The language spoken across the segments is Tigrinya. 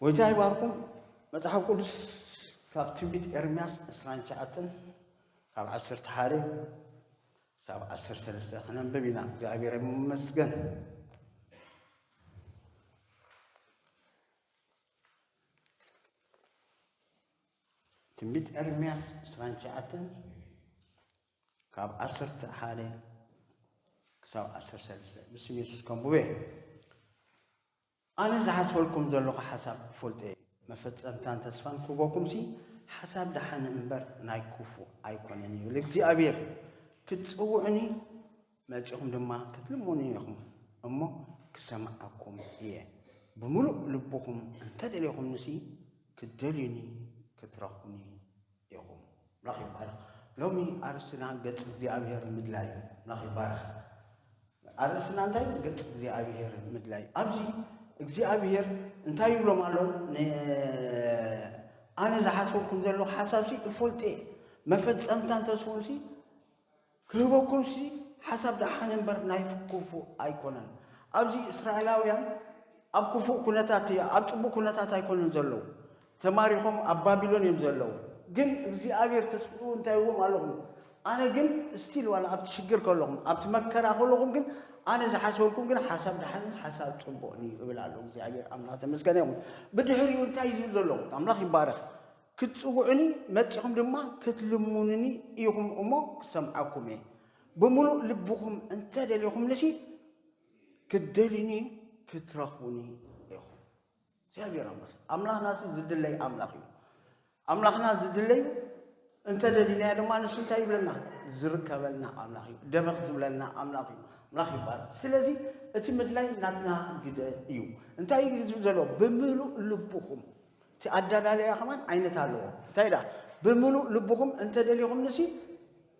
ጎይታ ይባርኩም። መጽሓፍ ቅዱስ ካብ ትንቢት ኤርምያስ ዕስራን ትሽዓተን ካብ ዓሰርተ ሓደ ክሳብ ዓሰርተ ሰለስተ ክነንብብ ኢና። እግዚኣብሔር ይመስገን። ትንቢት ኤርምያስ ዕስራን ትሽዓተን ካብ ዓሰርተ ሓደ ክሳብ ዓሰርተ ሰለስተ ብስም የሱስ ከንብበ። ኣነ ዝሓስበልኩም ዘለኹ ሓሳብ እፈልጦ እየ፣ መፈጸምታን ተስፋን ክህበኩምሲ ሓሳብ ደሓን እምበር ናይ ክፉእ ኣይኮነን ይብል እግዚኣብሔር። ክትጽውዑኒ መጺኹም ድማ ክትልምኑኒ ኢኹም እሞ ክሰምዓኩም እየ። ብምሉእ ልብኹም እንተደሊኹምኒሲ ክትደልዩኒ ክትረኽቡኒ ኢኹም። ኣምላኽ ይባረኽ። ሎሚ ኣርእስትና ገጽ እግዚኣብሔር ምድላይ እዩ። ኣምላኽ ይባረኽ። ኣርእስትና እንታይ? ገጽ እግዚኣብሔር ምድላይ። ኣብዚ እግዚኣብሔር እንታይ ይብሎም ኣሎ? ን-፣ ኣነ ዝሓሰብኩም ዘለኹ ሓሳብሲ እፈልጦ እየ፣ መፈጸምታን ተስፎንሲ ክህበኩምሲ ሓሳብ ደሓን እምበር ናይ ክፉእ ኣይኮነን። ኣብዚ እስራኤላውያን ኣብ ክፉእ ኩነታት፣ ኣብ ጽቡቕ ኩነታት ኣይኮነን ዘለዉ። ተማሪኾም ኣብ ባቢሎን እዮም ዘለዉ። ግን እግዚኣብሔር ተስፍኡ እንታይ ይዎም ኣለኹም? ኣነ ግን ስቲል ዋላ ኣብቲ ሽግር ከለኹም፣ ኣብቲ መከራ ከለኹም ግን ኣነ ዝሓሰብኩም ግን ሓሳብ ደሓን ሓሳብ ጽቡቕን እዩ እብል ኣሎ እግዚኣብሔር ኣምላኽ ተመስገነ ይኹን። ብድሕሪኡ እንታይ እዩ ዝብል ዘሎ? ኣምላኽ ይባረኽ። ክትጽውዑኒ መጺኹም ድማ ክትልምኑኒ ኢኹም እሞ ክሰምዓኩም እየ። ብምሉእ ልብኹም እንተደሊኹምኒሲ ክትደልዩኒ ክትረኽቡኒ ኢኹም። እግዚኣብሔር ኣምላኽ፣ ኣምላኽናሲ ዝድለይ ኣምላኽ እዩ። ኣምላኽና ዝድለዩ እንተደሊናዮ ድማ ንሱ እንታይ ይብለና? ዝርከበልና ኣምላኽ እዩ። ደበኽ ዝብለልና ኣምላኽ እዩ። ኣምላኽ ይባረኽ። ስለዚ እቲ ምድላይ ናትና ግደ እዩ። እንታይ እዩ ዝብል ዘሎ? ብምሉእ ልብኹም። እቲ ኣዳላለያ ከማን ዓይነት ኣለዎ። እንታይ ደኣ? ብምሉእ ልብኹም እንተደሊኹምኒሲ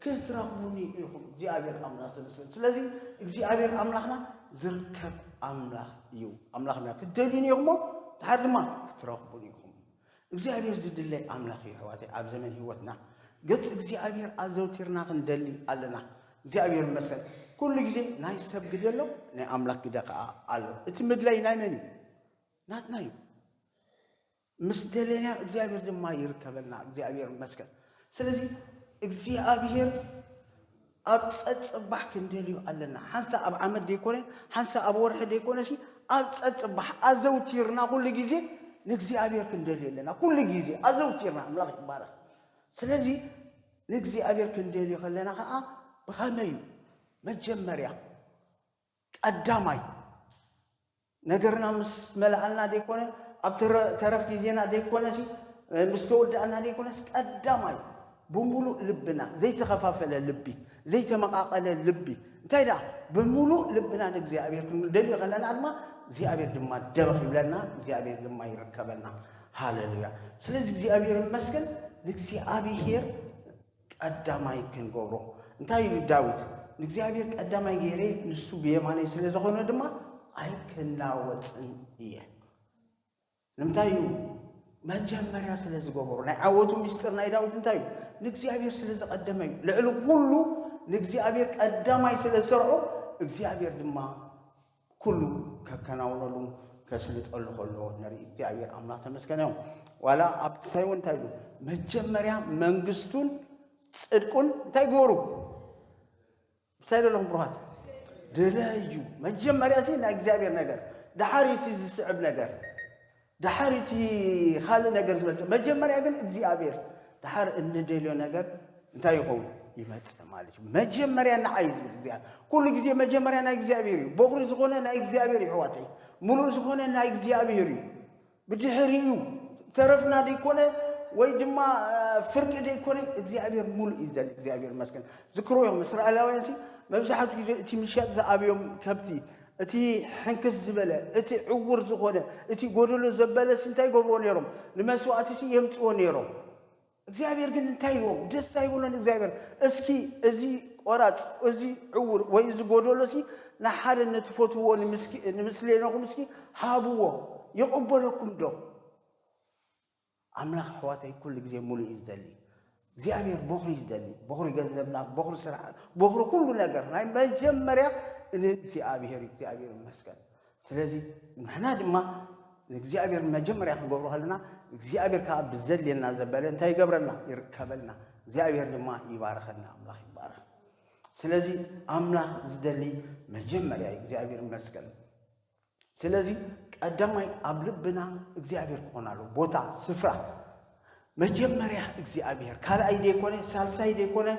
ክትረኽቡኒ ኢኹም። እግዚኣብሔር ኣምላኽ ተመስገን። ስለዚ እግዚኣብሔር ኣምላኽና ዝርከብ ኣምላኽ እዩ። ኣምላኽና ክትደልዩኒ ኢኹም እሞ ድሓር ድማ ክትረኽቡኒ ኢኹም። እግዚኣብሔር ዝድለይ ኣምላኽ እዩ ኣሕዋተይ። ኣብ ዘመን ህይወትና ገጽ እግዚኣብሔር ኣዘውቲርና ክንደሊ ኣለና። እግዚኣብሔር ይመስገን። ኩሉ ግዜ ናይ ሰብ ግደ ኣሎ፣ ናይ ኣምላኽ ግደ ከኣ ኣሎ። እቲ ምድላይ ናይ መን እዩ? ናትና እዩ። ምስ ደለና እግዚኣብሔር ድማ ይርከበልና። እግዚኣብሔር ይመስገን። ስለዚ እግዚኣብሔር ኣብ ጸጽባሕ ክንደልዩ ኣለና። ሓንሳ ኣብ ዓመት ደይኮነ፣ ሓንሳ ኣብ ወርሒ ደይኮነሲ ኣብ ጸጽባሕ ኣዘውቲርና ኩሉ ግዜ ንእግዚኣብሔር ክንደልዩ ኣለና። ኩሉ ግዜ ኣዘውቲርና። ኣምላኽ ይባረኽ። ስለዚ ንእግዚኣብሔር ክንደልዩ ከለና ከኣ ብኸመይ እዩ? መጀመርያ ቀዳማይ ነገርና ምስ መለኣልና ደይኮነ፣ ኣብ ተረ-፣ ተረፍ ግዜና ደይኮነሲ፣ ምስ ተወዳእና ደይኮነስ ቀዳማይ ብምሉእ ልብና ዘይተኸፋፈለ ልቢ፣ ዘይተመቓቐለ ልቢ፣ እንታይ ደኣ ብምሉእ ልብና ንእግዚኣብሔር ክንደልዮ ከለና ድማ እግዚኣብሔር ድማ ደበኽ ይብለና፣ እግዚኣብሔር ድማ ይርከበልና። ሃሌሉያ። ስለዚ እግዚኣብሔር ይመስገን። ንእግዚኣብሔር ቀዳማይ ክንገብሮ። እንታይ ኢሉ ዳዊት? ንእግዚኣብሔር ቀዳማይ ገይረ ንሱ ብየማነይ ስለ ዝኾነ ድማ ኣይክናወጽን እየ። ንምንታይ እዩ? መጀመርያ ስለ ዝገበሮ። ናይ ዓወቱ ምስጢር ናይ ዳዊት እንታይ እዩ? ንእግዚኣብሔር ስለ ዝቐደመ እዩ። ልዕሊ ኩሉ ንእግዚኣብሔር ቀዳማይ ስለ ዝሰርዖ እግዚኣብሔር ድማ ኩሉ ከከናውነሉ ከስልጠሉ ከሎ ንርኢ። እግዚኣብሔር ኣምላኽ ተመስገነ ይኹን። ዋላ ኣብ ሳይወን እንታይ ኢሉ? መጀመርያ መንግስቱን ጽድቁን እንታይ ግበሩ? ምሳይ ዘለኹም ብሩኻት? ድለዩ። መጀመርያ እዚ ናይ እግዚኣብሔር ነገር፣ ድሓር እቲ ዝስዕብ ነገር፣ ድሓር እቲ ካልእ ነገር ዝመጽእ። መጀመርያ ግን እግዚኣብሔር፣ ድሓር እንደልዮ ነገር እንታይ ይኸውን? ይመጽእ ማለት እዩ። መጀመርያ ንዓይ ዝብል እግዚኣብሔር። ኩሉ ግዜ መጀመርያ ናይ እግዚኣብሔር እዩ። በኹሪ ዝኾነ ናይ እግዚኣብሔር እዩ፣ ኣሕዋተይ። ምሉእ ዝኾነ ናይ እግዚኣብሔር እዩ። ብድሕሪኡ ተረፍና ደይኮነ ወይ ድማ፣ እ፣ ፍርቂ ደይኮነ፣ እግዚኣብሔር ሙሉእ እዩ ዘል-፣ እግዚኣብሔር ይመስገን። ዝክሩ እዮም እስራኤላውያን ሲ መብዛሕትኡ ግዜ እቲ ምሻጥ ዝኣብዮም ከብቲ፣ እቲ ሕንክስ ዝበለ፣ እቲ ዕውር ዝኾነ፣ እቲ ጎደሎ ዘበለሲ እንታይ ይገብርዎ ነይሮም? ንመስዋእቲ ሲ የምጽዎ ነይሮም። እግዚኣብሔር ግን እንታይ ይዎም? ደስ ኣይብሎን እግዚኣብሔር። እስኪ እዚ ቆራጽ፣ እዚ ዕውር ወይ እዚ ጎደሎ ሲ ንሓደ ንትፈትዎ ንምስኪ-፣ ንምስሌነኹም እስኪ ሃብዎ። ይቕበለኩም ዶ? ኣምላኽ ኣሕዋተይ ኩሉ ግዜ ሙሉእ እዩ ዝደሊ። እግዚኣብሔር በኹሪ እዩ ዝደሊ። በኹሪ ገንዘብና፣ በኹሪ ስራሕ፣ በኹሪ ኩሉ ነገር ናይ መጀመርያ ንእግዚኣብሔር እዩ። እግዚኣብሔር ይመስገን። ስለዚ ንሕና ድማ ንእግዚኣብሔር መጀመርያ ክንገብሮ ከለና እግዚኣብሔር ከዓ ብዘድልየና ዘበለ እንታይ ይገብረልና? ይርከበልና። እግዚኣብሔር ድማ ይባርኸና። ኣምላኽ ይባረኽ። ስለዚ ኣምላኽ ዝደሊ መጀመርያ እዩ። እግዚኣብሔር ይመስገን። ስለዚ ቀዳማይ ኣብ ልብና እግዚኣብሔር ክኾን ኣለዎ። ቦታ፣ ስፍራ፣ መጀመርያ እግዚኣብሔር፣ ካልኣይ ዘይኮነ፣ ሳልሳይ ዘይኮነ፣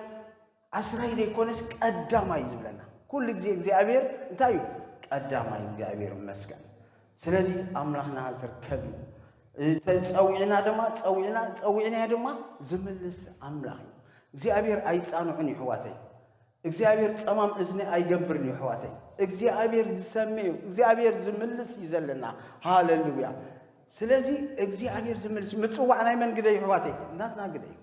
ዓስራይ ዘይኮነስ ቀዳማይ ዝብለና። ኩሉ ግዜ እግዚኣብሔር እንታይ እዩ? ቀዳማይ። እግዚኣብሔር ይመስገን። ስለዚ ኣምላኽና ዝርከብ እዩ። ተጸዊዕና ድማ፣ ጸዊዕና፣ ጸዊዕናዮ ድማ ዝምልስ ኣምላኽ እዩ። እግዚኣብሔር ኣይጻንዑን እዩ፣ ኣሕዋተይ። እግዚኣብሔር ጸማም እዝኒ ኣይገብርን እዩ፣ ኣሕዋተይ። እግዚኣብሔር ዝሰምዕ እዩ፣ እግዚኣብሔር ዝምልስ እዩ ዘለና። ሃሌሉያ። ስለዚ እግዚኣብሔር ዝምልስ ምጽዋዕ ናይ መን ግደ እዩ፣ ኣሕዋተይ? ናትና ግደ እዩ።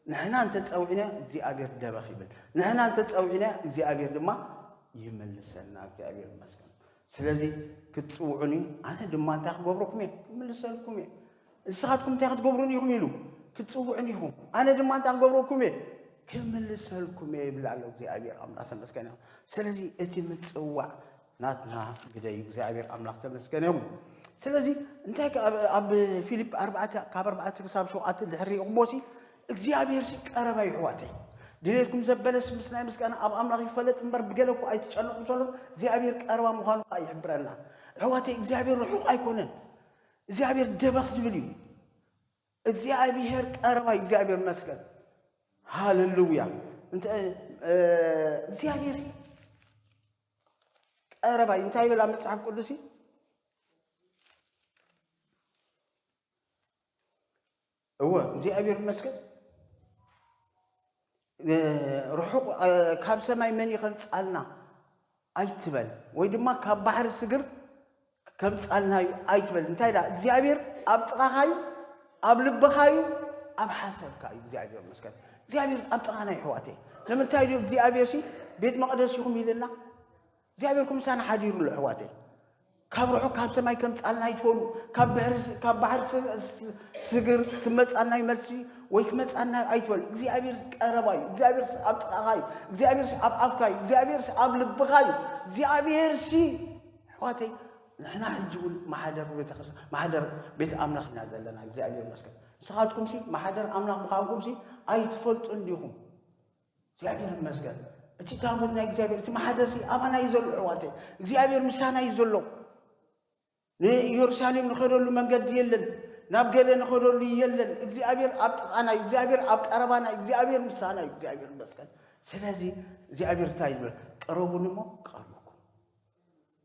ንሕና እንተጸዊዕናዮ እግዚኣብሔር ደበኽ ይብል። ንሕና እንተጸዊዕናዮ እግዚኣብሔር ድማ ይምልሰልና። እግዚኣብሔር ይመስገን። ስለዚ ክትጽውዑኒ፣ ኣነ ድማ እንታይ ክገብረኩም እየ? ክምልሰልኩም እየ። ንስኻትኩም እንታይ ክትገብሩኒ ኢኹም ኢሉ ክትጽውዑኒ ኢኹም። ኣነ ድማ እንታይ ክገብረኩም እየ? ክምልሰልኩም እየ ይብል ኣሎ እግዚኣብሔር ኣምላኽ። ተመስገን ይኹን። ስለዚ እቲ ምጽዋዕ ናትና ግደ እዩ። እግዚኣብሔር ኣምላኽ ተመስገን ይኹን። ስለዚ እንታይ ከ-፣ ኣብ፣ ኣብ ፊልፕ ኣርባዕተ ካብ ኣርባዕተ ክሳብ ሸውዓተ እንድሕር ርኢኹምዎ ሲ፣ እግዚኣብሔር ሲ ቀረባ እዩ፣ ኣሕዋተይ። ድሌትኩም ዘበለስ ምስ ናይ ምስጋና ኣብ ኣምላኽ ይፈለጥ እምበር፣ ብገለ እኮ ኣይትጨነቑ እንተሎ እግዚኣብሔር ቀረባ ምዃኑ ከኣ ይሕብረና። ኣሕዋተይ፣ እግዚኣብሔር ርሑቕ ኣይኮነን። እግዚኣብሔር ደበኽ ዝብል እዩ። እግዚኣብሔር ቀረባ እዩ። እግዚኣብሔር ይመስገን። ሃሌሉያ። እንተ፣ እ፣ እግዚኣብሔር ቀረባ እዩ። እንታይ ይብል ኣብ መጽሓፍ ቅዱስ እዩ? እወ፣ እግዚኣብሔር ይመስገን። እ፣ ርሑቕ፣ እ፣ ካብ ሰማይ መን እዩ ከምጻልና ኣይትበል፣ ወይ ድማ ካብ ባሕሪ ስግር ከምጻልና እዩ ኣይትበል። እንታይ ደኣ? እግዚኣብሔር ኣብ ጥቓኻ እዩ፣ ኣብ ልብኻ እዩ፣ ኣብ ሓሳብካ እዩ። እግዚኣብሔር ይመስገን። እግዚኣብሔር ኣብ ጥቓና እዩ፣ ኣሕዋተይ። ንምንታይ ድዩ እግዚኣብሔር ሲ ቤት መቕደስ ኢኹም ኢልና? እግዚኣብሔር እኮ ምሳና ሓዲሩ ኣሎ፣ ኣሕዋተይ። ካብ ርሑቕ ካብ ሰማይ ከምጻልና ኣይትበሉ። ካብ ባሕሪ፣ ካብ ባሕሪ ስ-፣ ስ-፣ ስግር ክመጻልና እዩ መልሲ ወይ ክመጻልና እዩ ኣይትበሉ። እግዚኣብሔር ቀረባ እዩ። እግዚኣብሔር ኣብ ጥቓኻ እዩ። እግዚኣብሔር ኣብ ኣፍካ እዩ። እግዚኣብሔር ኣብ ልብኻ እዩ። እግዚኣብሔር ሲ፣ ኣሕዋተይ፣ ንሕና ሕጂ እውን ማሕደር ቤተክርስትያን፣ ማሕደር ቤት ኣምላኽ ኢና ዘለና። እግዚኣብሔር ይመስገን። ንስኻትኩም ሲ ማሕደር ኣምላኽ ምዃንኩም ሲ ኣይትፈልጡን ዲኹም? እግዚኣብሔር ይመስገን። እቲ ታቦት ናይ እግዚኣብሔር፣ እቲ ማሕደር ሲ ኣባና እዩ ዘሎ፣ ኣሕዋተይ። እግዚኣብሔር ምሳና እዩ ዘሎ። ንኢየሩሳሌም ንኸደሉ መንገዲ የለን፣ ናብ ገለ ንኸደሉ የለን። እግዚኣብሔር ኣብ ጥቓና እዩ። እግዚኣብሔር ኣብ ቀረባና እዩ። እግዚኣብሔር ምሳና እዩ። እግዚኣብሔር ይመስገን። ስለዚ እግዚኣብሔር እንታይ ይብል? ቅረቡኒ እሞ ቀርበኩም።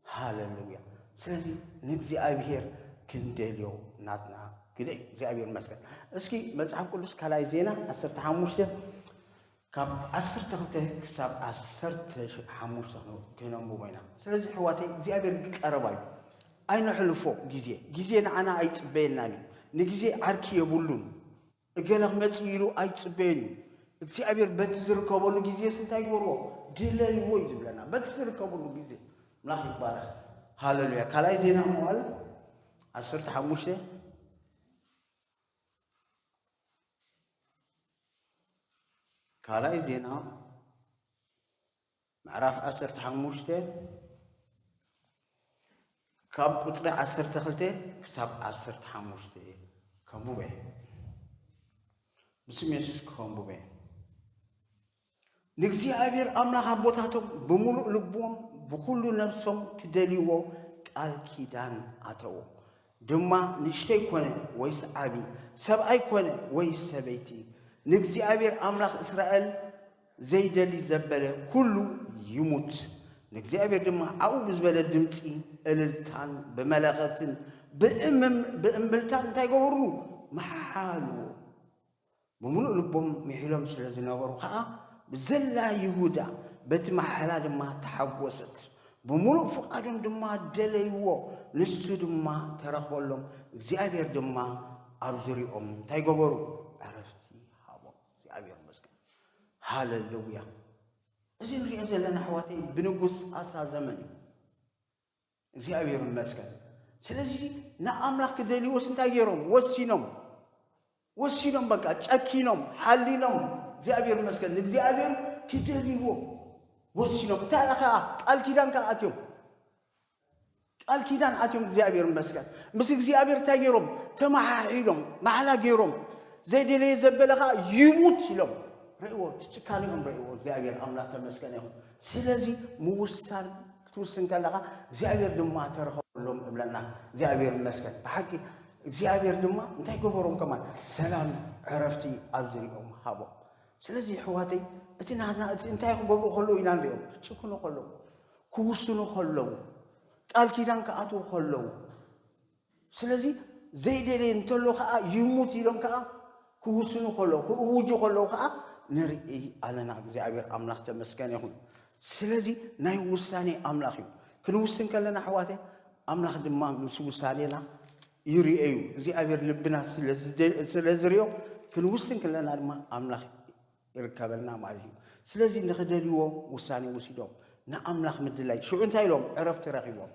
ሃሌሉያ። ስለዚ ንእግዚኣብሔር ክንደልዮ ናትና ግደ እዩ። እግዚኣብሔር ይመስገን። እስኪ መጽሓፍ ቅዱስ ካልኣይ ዜና ዓሰርተ ሓሙሽተ ካብ ዓሰርተ ክልተ ክሳብ ዓሰርተ ሓሙሽተ ክነንብቦ ኢና። ስለዚ ኣሕዋተይ እግዚኣብሔር ቀረባ እዩ። ኣይነሕልፎ ግዜ። ግዜ ንዓና ኣይጽበየናን እዩ። ንግዜ ዓርኪ የብሉን። እገለ ክመጽእ ኢሉ ኣይጽበየን እዩ። እግዚኣብሔር በቲ ዝርከበሉ ግዜስ እንታይ ይግበርዎ? ድለይዎ እዩ ዝብለና። በቲ ዝርከበሉ ግዜ። ኣምላኽ ይባረኽ። ሃሌሉያ። ካልኣይ ዜና መዋዕል ዓሰርተ ሓሙሽተ፣ ካልኣይ ዜና ምዕራፍ ዓሰርተ ሓሙሽተ ካብ ቁጽሪ ዓሰርተ ክልተ ክሳብ ዓሰርተ ሓሙሽተ ከንብበ። ብስም የሱስ ከንብበ። ንእግዚኣብሔር ኣምላኽ ኣቦታቶም ብምሉእ ልቦም ብኹሉ ነፍሶም ክደልይዎ ቃል ኪዳን ኣተዉ። ድማ ንእሽተይ ኮነ ወይስ ዓቢ፣ ሰብኣይ ኮነ ወይስ ሰበይቲ፣ ንእግዚኣብሔር ኣምላኽ እስራኤል ዘይደሊ ዘበለ ኩሉ ይሙት። ንእግዚኣብሔር ድማ ኣብኡ ብዝበለ ድምፂ እልልታን ብመለኸትን ብእምም-፣ ብእምብልታን እንታይ ገበሩ? መሓልዎ። ብምሉእ ልቦም ምሒሎም ስለ ዝነበሩ ኸዓ፣ ብዘላ ይሁዳ በቲ ማሕላ ድማ ተሓጎሰት። ብምሉእ ፍቓዶም ድማ ደለይዎ፣ ንሱ ድማ ተረኽበሎም። እግዚኣብሔር ድማ ኣብ ዙርያኦም እንታይ ገበሩ? ዕረፍቲ ሃቦም። እግዚኣብሔር ይመስገን። ሃሌሉያ። እዚ ንሪኦ ዘለና፣ ኣሕዋተይ፣ ብንጉስ ኣሳ ዘመን እዩ። እግዚኣብሔር ይመስገን። ስለዚ ንኣምላኽ ክደልይዎስ እንታይ ገይሮም? ወሲኖም። ወሲኖም፣ በቃ ጨኪኖም፣ ሓሊኖም፣ እግዚኣብሔር ይመስገን፣ ንእግዚኣብሔር ክደልይዎ ወሲኖም። እንታይ ደኣ ኸዓ? ቃል ኪዳን ከዓ ኣትዮም። ቃል ኪዳን ኣትዮም እግዚኣብሔር ይመስገን። ምስ እግዚኣብሔር እንታይ ገይሮም? ተመሓሒሎም፣ ማዕላ ገይሮም። ዘይደለየ ዘበለ ኸዓ ይሙት ኢሎም። ርእይዎ፣ እቲ ጭካኔኦም ርእይዎ። እግዚኣብሔር ኣምላኽ ተመስገን ይኹን። ስለዚ ምውሳን ክትውስን ከለኻ እግዚኣብሔር ድማ ተረኸበሎም እብለና። እግዚኣብሔር ይመስገን። ብሓቂ እግዚኣብሔር ድማ እንታይ ገበሮም ከማን? ሰላም ዕረፍቲ ኣብ ዝሪኦም ሃቦም። ስለዚ ኣሕዋተይ እቲ ናትና እቲ እንታይ ክገብሩ ከለዉ ኢና ንሪኦም? ክጭክኑ ከለዉ፣ ክውስኑ ከለዉ፣ ቃል ኪዳን ክኣትዉ ከለዉ። ስለዚ ዘይደለየ እንተሎ ከዓ ይሙት ኢሎም ከዓ ክውስኑ ከለዉ፣ ክእውጁ ከለዉ ከዓ ንርኢ ኣለና። እግዚኣብሔር ኣምላኽ ተመስገን ይኹን። ስለዚ ናይ ውሳኔ ኣምላኽ እዩ። ክንውስን ከለና ኣሕዋተይ ኣምላኽ ድማ ምስ ውሳኔና ይርእዩ። እግዚኣብሔር ልብና ስለ ዝደ-፣ ስለ ዝርእዮ ክንውስን ከለና ድማ ኣምላኽ ይርከበልና ማለት እዩ። ስለዚ ንኽደልይዎ ውሳኔ ወሲዶም ንኣምላኽ ምድላይ። ሽዑ እንታይ ኢሎም? ዕረፍቲ ረኺቦም።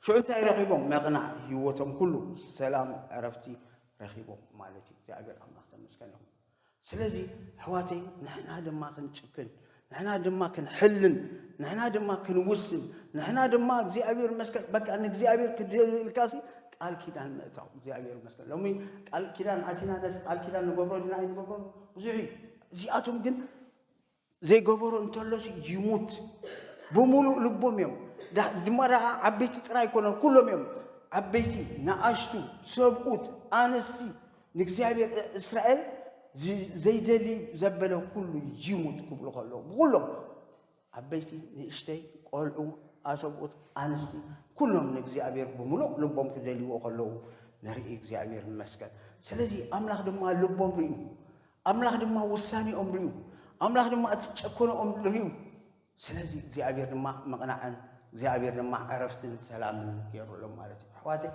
ሽዑ እንታይ ረኺቦም? መቕናዕ ህይወቶም ኩሉ ሰላም ዕረፍቲ ረኺቦም ማለት እዩ። እግዚኣብሔር ኣምላኽ ተመስገን ይኹን። ስለዚ ኣሕዋተይ ንሕና ድማ ክንጭክን፣ ንሕና ድማ ክንሕልን፣ ንሕና ድማ ክንውስን፣ ንሕና ድማ እግዚኣብሔር ይመስገን በቃ ንእግዚኣብሔር ክደልየልካሲ ቃል ኪዳን ምእታው። እግዚኣብሔር ይመስገን ሎሚ ቃል ኪዳን ኣቲና ነቲ ቃል ኪዳን ንገብሮ ዲና ኣይንገብሮ ብዙሕ እዩ። እዚኣቶም ግን ዘይገበሮ እንተሎሲ ይሙት። ብምሉእ ልቦም እዮም። ዳ-፣ ድማ ደኣ ዓበይቲ ጥራይ ኣይኮነን፣ ኩሎም እዮም። ዓበይቲ፣ ንኣሽቱ፣ ሰብኡት፣ ኣንስቲ፣ ንእግዚኣብሔር እስራኤል ዝ-፣ ዘይደሊ ዘበለ ኩሉ ይሙት ክብሉ ከለዉ፣ ብኹሎም ዓበይቲ፣ ንእሽተይ፣ ቆልዑ፣ ኣሰብኡት፣ ኣንስቲ፣ ኩሎም ንእግዚኣብሔር ብምሉእ ልቦም ክደልይዎ ከለዉ ንርኢ። እግዚኣብሔር ይመስገን። ስለዚ ኣምላኽ ድማ ልቦም ርእዩ። ኣምላኽ ድማ ውሳኔኦም ርእዩ። ኣምላኽ ድማ እቲ ጨኮነኦም ርእዩ። ስለዚ እግዚኣብሔር ድማ ምቕናዕን እግዚኣብሔር ድማ ዕረፍትን ሰላምን ገይሩሎም ማለት እዩ። ኣሕዋተይ፣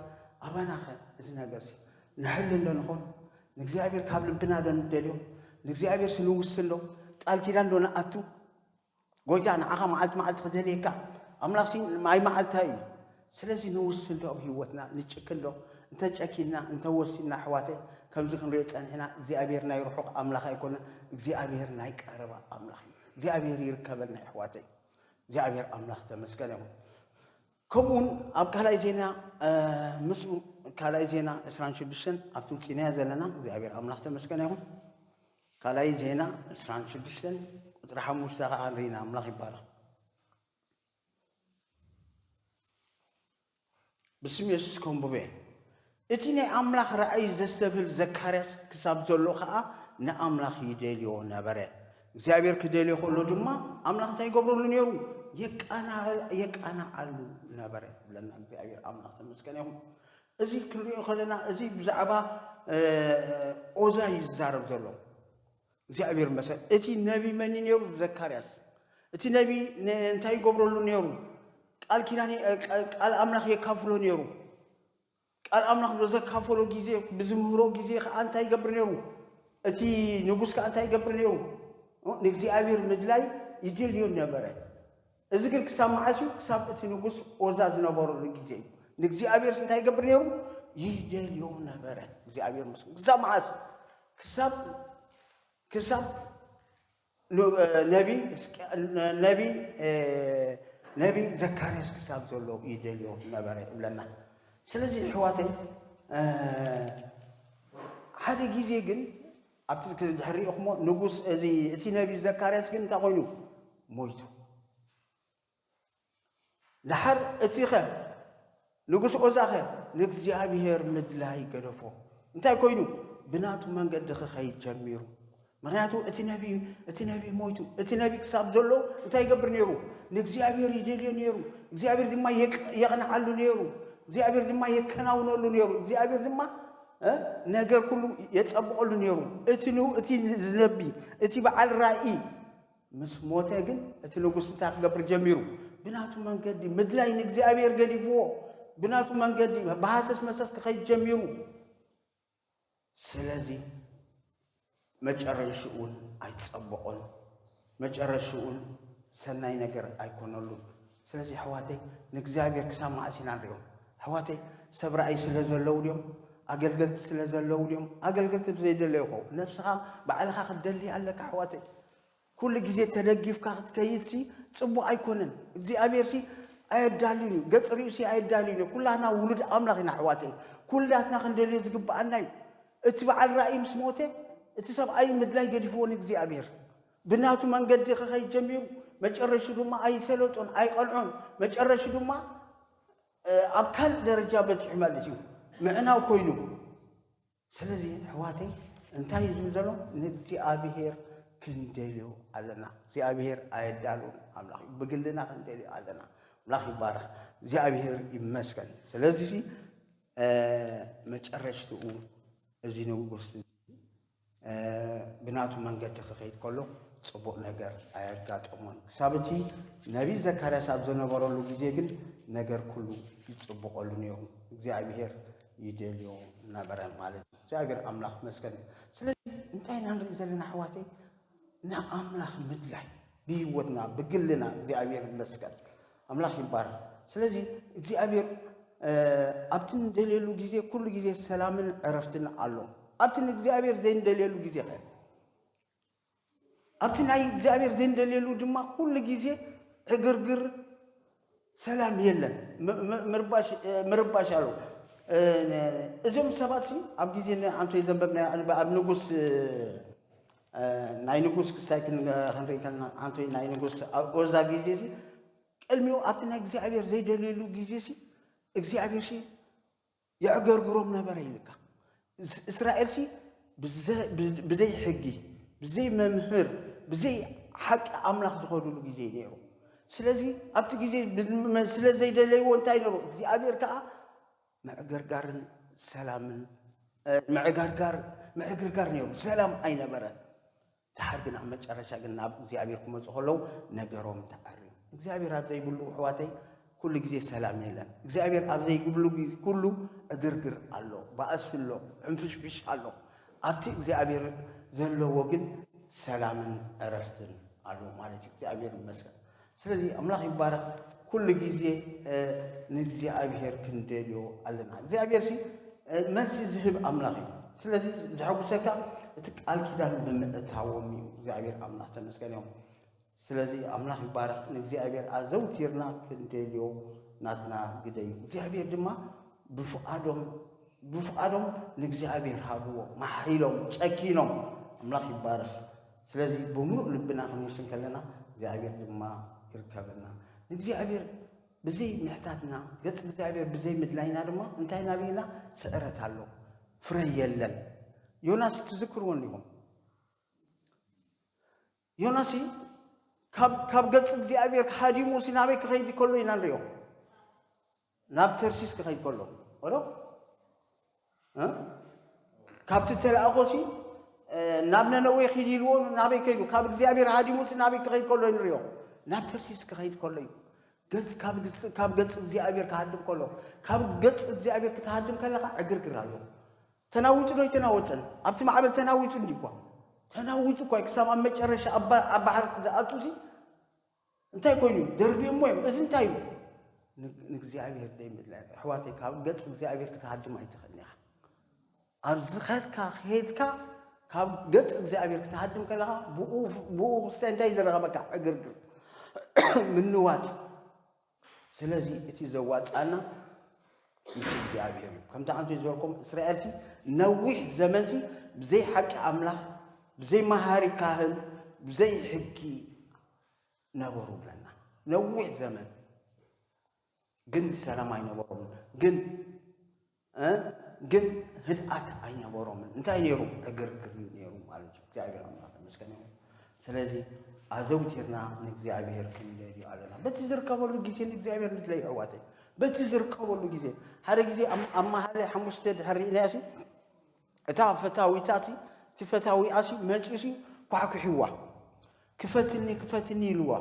ኣባናኸ እዚ ነገርሲ ንሕል እንዶ ንኾን? ንእግዚኣብሔር ካብ ልብና ዶ ንደልዮ? ንእግዚኣብሔር ስንውስን ዶ? ቃል ኪዳን ዶ ንኣቱ? ጎይታ ንዓኻ መዓልቲ መዓልቲ ክደልየካ፣ ኣምላኽሲ ማይ መዓልታ እዩ። ስለዚ ንውስን ዶ ኣብ ህይወትና? ንጭክን ዶ? እንተጨኪንና፣ እንተወሲንና ኣሕዋተይ፣ ከምዚ ክንሪኦ ጸኒሕና፣ እግዚኣብሔር ናይ ርሑቕ ኣምላኽ ኣይኮነን፣ እግዚኣብሔር ናይ ቀረባ ኣምላኽ እዩ። እግዚኣብሔር ይርከበልና ኣሕዋተይ። እግዚኣብሔር ኣምላኽ ተመስገን ይኹን። ከምኡውን ኣብ ካልኣይ ዜና፣ እ፣ ምስኡ ካልኣይ ዜና ዕስራን ሽዱሽተን ኣብቲ ውፂእናዮ ዘለና እግዚኣብሔር ኣምላኽ ተመስገን ይኹን። ካልኣይ ዜና ዕስራን ሽዱሽተን ቁፅሪ ሓሙሽተ ከዓ ንርኢና። ኣምላኽ ይባረኽ። ብስም የሱስ ከንብቦ እየ። እቲ ናይ ኣምላኽ ራእይ ዘስተብህል ዘካርያስ ክሳብ ዘሎ ኸኣ ንኣምላኽ ይደልዮ ነበረ። እግዚኣብሔር ክደልዮ ከሎ ድማ ኣምላኽ እንታይ ይገብረሉ ነይሩ? የቃና-፣ የቃንዓሉ ነበረ ይብለና እግዚኣብሔር ኣምላኽ። ተመስገን ይኹን። እዚ ክንሪኦ ከለና፣ እዚ ብዛዕባ፣ እ፣ ኦዛ እዩ ዝዛረብ ዘሎ። እግዚኣብሔር ይመስገን። እቲ ነቢ መን እዩ ነይሩ? ዘካርያስ። እቲ ነቢ ን-፣ እንታይ ይገብረሉ ነይሩ? ቃል ኪዳን የ-፣ ቃ-፣ ቃል ኣምላኽ የካፍሎ ነይሩ። ቃል ኣምላኽ ብዘካፈሎ ግዜ፣ ብዝምህሮ ግዜ ኸዓ እንታይ ይገብር ነይሩ? እቲ ንጉስ ከኣ እንታይ ይገብር ነይሩ? ንእግዚኣብሔር ምድላይ ይደልዮ ነበረ። እዚ ግን ክሳብ መዓስ እዩ? ክሳብ እቲ ንጉስ ኦዛ ዝነበረሉ ግዜ እዩ። ንእግዚኣብሔርስ እንታይ ይገብር ነይሩ? ይደልዮ ነበረ። እግዚኣብሔር ይመስገን። ክሳብ መዓስ? ክሳብ ክሳብ ኑ-፣ እ፣ ነቢ ሕዝቅኤል፣ ነ-፣ ነቢ፣ እ፣ ነቢ ዘካርያስ ክሳብ ዘሎ ይደልዮ ነበረ ይብለና። ስለዚ ኣሕዋተይ፣ እ፣ ሓደ ግዜ ግን ኣብቲ ክ-፣ ድሕሪኡ እሞ ንጉስ፣ እዚ፣ እቲ ነቢ ዘካርያስ ግን እንታይ ኮይኑ? ሞይቱ። ደሓር እቲኸ ንጉስ ኦዛኸ ንእግዚኣብሔር ምድላይ ገደፎ። እንታይ ኮይኑ? ብናቱ መንገዲ ክኸይድ ጀሚሩ። ምኽንያቱ እቲ ነቢ፣ እቲ ነቢ ሞይቱ። እቲ ነቢ ክሳብ ዘሎ እንታይ ይገብር ነይሩ? ንእግዚኣብሔር ይደልዮ ነይሩ። እግዚኣብሔር ድማ የቅ-፣ የቕንዓሉ ነይሩ። እግዚኣብሔር ድማ የከናውነሉ ነይሩ። እግዚኣብሔር ድማ፣ እ፣ ነገር ኩሉ የጸብቐሉ ነይሩ። እቲ ን-፣ እቲ ዝነቢ፣ እቲ በዓል ራእይ ምስ ሞተ ግን እቲ ንጉስ እንታይ ክገብር ጀሚሩ? ብናቱ መንገዲ ምድላይ ንእግዚኣብሔር ገዲፍዎ፣ ብናቱ መንገዲ ብሃሰስ መሰስ ክኸይድ ጀሚሩ። ስለዚ መጨረሽኡ እውን ኣይጸበቖን፣ መጨረሽኡ እውን ሰናይ ነገር ኣይኮነሉን። ስለዚ ኣሕዋተይ ንእግዚኣብሔር ክሳብ መዓስ ኢና ንሪኦም? ኣሕዋተይ ሰብ ራእይ ስለ ዘለዉ ድዮም? ኣገልገልቲ ስለ ዘለዉ ድዮም? ኣገልገልቲ ብዘይደለዩ ይኸው ነብስኻ ባዕልኻ ክትደሊ ኣለካ ኣሕዋተይ። ኩሉ ግዜ ተደጊፍካ ክትከይድሲ ጽቡቕ ኣይኮነን። እግዚኣብሔርሲ ኣየዳልዩን እዩ። ገጽ ርእሲ ኣየዳልዩን እዩ። ኩላትና ውሉድ ኣምላኽ ኢና ኣሕዋተይ። ኩላትና ክንደልዮ ዝግብኣና እዩ። እቲ በዓል ራእይ ምስ ሞተ፣ እቲ ሰብኣይ ምድላይ ገዲፍዎ ንእግዚኣብሔር። ብናቱ መንገዲ ክኸይድ ጀሚሩ፣ መጨረሹ ድማ ኣይሰለጦን፣ ኣይቐንዖን። መጨረሹ ድማ፣ እ፣ ኣብ ካልእ ደረጃ በጺሑ ማለት እዩ። ምዕናው ኮይኑ። ስለዚ ኣሕዋተይ እንታይ እዩ ዝብል ዘሎ? ንእግዚኣብሔር ክንደልዮ ኣለና። እግዚኣብሔር ኣየዳልውን ኣምላኽ እዩ። ብግልና ክንደልዮ ኣለና። ኣምላኽ ይባረኽ። እግዚኣብሔር ይመስገን። ስለዚ እ፣ መጨረሽትኡ እዚ ንጉስ እዚ፣ እ፣ ብናቱ መንገዲ ክኸይድ ከሎ ጽቡቕ ነገር ኣየጋጠሞን። ክሳብ እቲ ነቢይ ዘካርያስ ኣብ ዝነበረሉ ግዜ ግን ነገር ኩሉ ይጽብቐሉ ነይሩ። እግዚኣብሔር ይደልዮ ነበረ ማለት እዩ። እግዚኣብሔር ኣምላኽ መስገን። ስለዚ እንታይ ኢና ንርኢ ዘለና ኣሕዋተይ? ንኣምላኽ ምድላይ ብህይወትና ብግልና እግዚኣብሔር ይመስገን። ኣምላኽ ይባረኽ። ስለዚ እግዚኣብሔር፣ እ፣ ኣብቲ ንደልየሉ ግዜ ኩሉ ግዜ ሰላምን ዕረፍትን ኣሎ። ኣብቲ ንእግዚኣብሔር ዘይንደልየሉ ግዜ ኸ? ኣብቲ ናይ እግዚኣብሔር ዘይንደልየሉ ድማ ኩሉ ግዜ ዕግርግር፣ ሰላም የለን። ም-፣ ም-፣ ምርባሽ፣ እ፣ ምርባሽ ኣሎ። እ፣ እዞም ሰባት ሲ ኣብ ግዜ ን-፣ ኣንቶይ ዘንበብና ኣብ ንጉስ፣ እ፣ እ፣ ናይ ንጉስ ክሳይ ክን-፣ ክንርኢ ከለና ኣንቶይ ናይ ንጉስ ኣብ ኦዛ ግዜ ሲ ቅድሚኡ ኣብቲ ናይ እግዚኣብሔር ዘይደልየሉ ግዜ ሲ እግዚኣብሔር ሲ የዕገርግሮም ነበረ ኢልካ። እስ-፣ እስራኤል ሲ ብዘ-፣ ብ-፣ ብዘይ ሕጊ፣ ብዘይ መምህር፣ ብዘይ ሓቂ ኣምላኽ ዝኸዱሉ ግዜ እዩ ነይሩ። ስለዚ ኣብቲ ግዜ ብ-፣ መ-፣ ስለ ዘይደለይዎ እንታይ ነሩ? እግዚኣብሔር ከኣ ምዕግርጋርን ሰላምን፣ እ፣ ምዕጋርጋር፣ ምዕግርጋር ነይሩ። ሰላም ኣይነበረን። ደሓር ግን ኣብ መጨረሻ ግን ናብ እግዚኣብሔር ክመጹ ከለዉ ነገሮም ተዓርዩ። እግዚኣብሔር ኣብ ዘይብሉ ኣሕዋተይ ኩሉ ግዜ ሰላም የለን። እግዚኣብሔር ኣብ ዘይብሉ ግዜ ኩሉ ዕግርግር ኣሎ፣ ባእሲ ኣሎ፣ ሕንፍሽፍሽ ኣሎ። ኣብቲ እግዚኣብሔር ዘለዎ ግን ሰላምን ዕረፍትን ኣሎ ማለት እዩ። እግዚኣብሔር ይመስገን። ስለዚ ኣምላኽ ይባረኽ። ኩሉ ግዜ፣ እ፣ ንእግዚኣብሔር ክንደልዮ ኣለና። እግዚኣብሔር ሲ፣ እ፣ መልሲ ዝህብ ኣምላኽ እዩ። ስለዚ ዘሐጉሰካ እቲ ቃል ኪዳን ብምእታዎም እዩ። እግዚኣብሔር ኣምላኽ ተመስገን እዮም። ስለዚ ኣምላኽ ይባረኽ። ንእግዚኣብሔር ኣዘውቲርና ክንደልዮ ናትና ግደ እዩ። እግዚኣብሔር ድማ ብፍቓዶም፣ ብፍቓዶም ንእግዚኣብሔር ሃብዎ። ማሕ ኢሎም፣ ጨኪኖም። ኣምላኽ ይባረኽ። ስለዚ ብምሉእ ልብና ክንውስን ከለና እግዚኣብሔር ድማ ይርከበና። ንእግዚኣብሔር ብዘይ ምሕታትና፣ ገጽ እግዚኣብሔር ብዘይ ምድላይና ድማ እንታይ ኢና ርኢና? ስዕረት ኣሎ። ፍረ የለን። ዮናስ ትዝክርዎ እንዲኹም። ዮናስ ካብ፣ ካብ ገጽ እግዚኣብሔር ሃዲሙ ሲ ናበይ ክኸይድ ከሎ ኢና ንሪኦ? ናብ ተርሲስ ክኸይድ ከሎ። ወዶ? እ? ካብቲ ተላእኾ ሲ፣ እ፣ ናብ ነነዌ ኺድ ኢልዎ ናበይ ከይዱ? ካብ እግዚኣብሔር ሃዲሙ ሲ ናበይ ክኸይድ ከሎ ንሪኦ? ናብ ተርሲስ ክኸይድ ከሎ እዩ። ገጽ፣ ካብ ገጽ፣ ካብ ገጽ እግዚኣብሔር ክሃድም ከሎ፣ ካብ ገጽ እግዚኣብሔር ክትሃድም ከለኻ ዕግርግር ኣሎ። ተናዊጹ ዶ ኣይተናወጸን? ኣብቲ ማዕበል ተናዊጹ እንዲኳ። ተናዊጹ እኳ እዩ። ክሳብ ኣብ መጨረሻ ኣብ ባ-፣ ኣብ ባሕሪ ዝኣቱ ሲ እንታይ ኮይኑ? ደርብዮሞ እዮም። እዚ እንታይ እዩ? ን-፣ ንእግዚኣብሔር ደይምድላይ። ኣሕዋተይ፣ ካብ ገጽ እግዚኣብሔር ክትሃድም ኣይትኽእልን ኢኻ። ኣብ ዝኸድካ፣ ከድካ፣ ካብ ገጽ እግዚኣብሔር ክትሃድም ከለኻ፣ ብኡ፣ ብኡ ክስታይ እንታይ እዩ ዝረኸበካ? ዕግርግር። ምንዋጽ። ስለዚ እቲ ዘዋጽኣና ምስ እግዚኣብሔር እዩ። ከምቲ ኣንቱ ዝበልኩም፣ እስራኤልሲ ነዊሕ ዘመንሲ ብዘይ ሓቂ ኣምላኽ፣ ብዘይ መሃሪ ካህን፣ ብዘይ ሕጊ ነበሩ ብለና። ነዊሕ ዘመን ግን ሰላም ኣይነበሮምን። ግን፣ እ፣ ግን ህድኣት ኣይነበሮምን። እንታይ ነይሩ? ዕግርግር እዩ ነይሩ ማለት እዩ። እግዚኣብሔር ኣምላኽ ተመስገን ይሁን። ስለዚ ኣዘውቲርና ንእግዚኣብሔር ክንደልዮ ኣለና። በቲ ዝርከበሉ ግዜ ንእግዚኣብሔር ንድለዩ ኣሕዋተይ። በቲ ዝርከበሉ ግዜ። ሓደ ግዜ ኣብ፣ ኣብ መሃለይ ሓሙሽተ ድሕሪ ርኢናዮሲ፣ እታ ፈታዊታሲ፣ እቲ ፈታዊኣሲ መጺኡሲ ኳሕኩሕዋ። "ክፈትኒ፣ ክፈትኒ" ኢልዋ።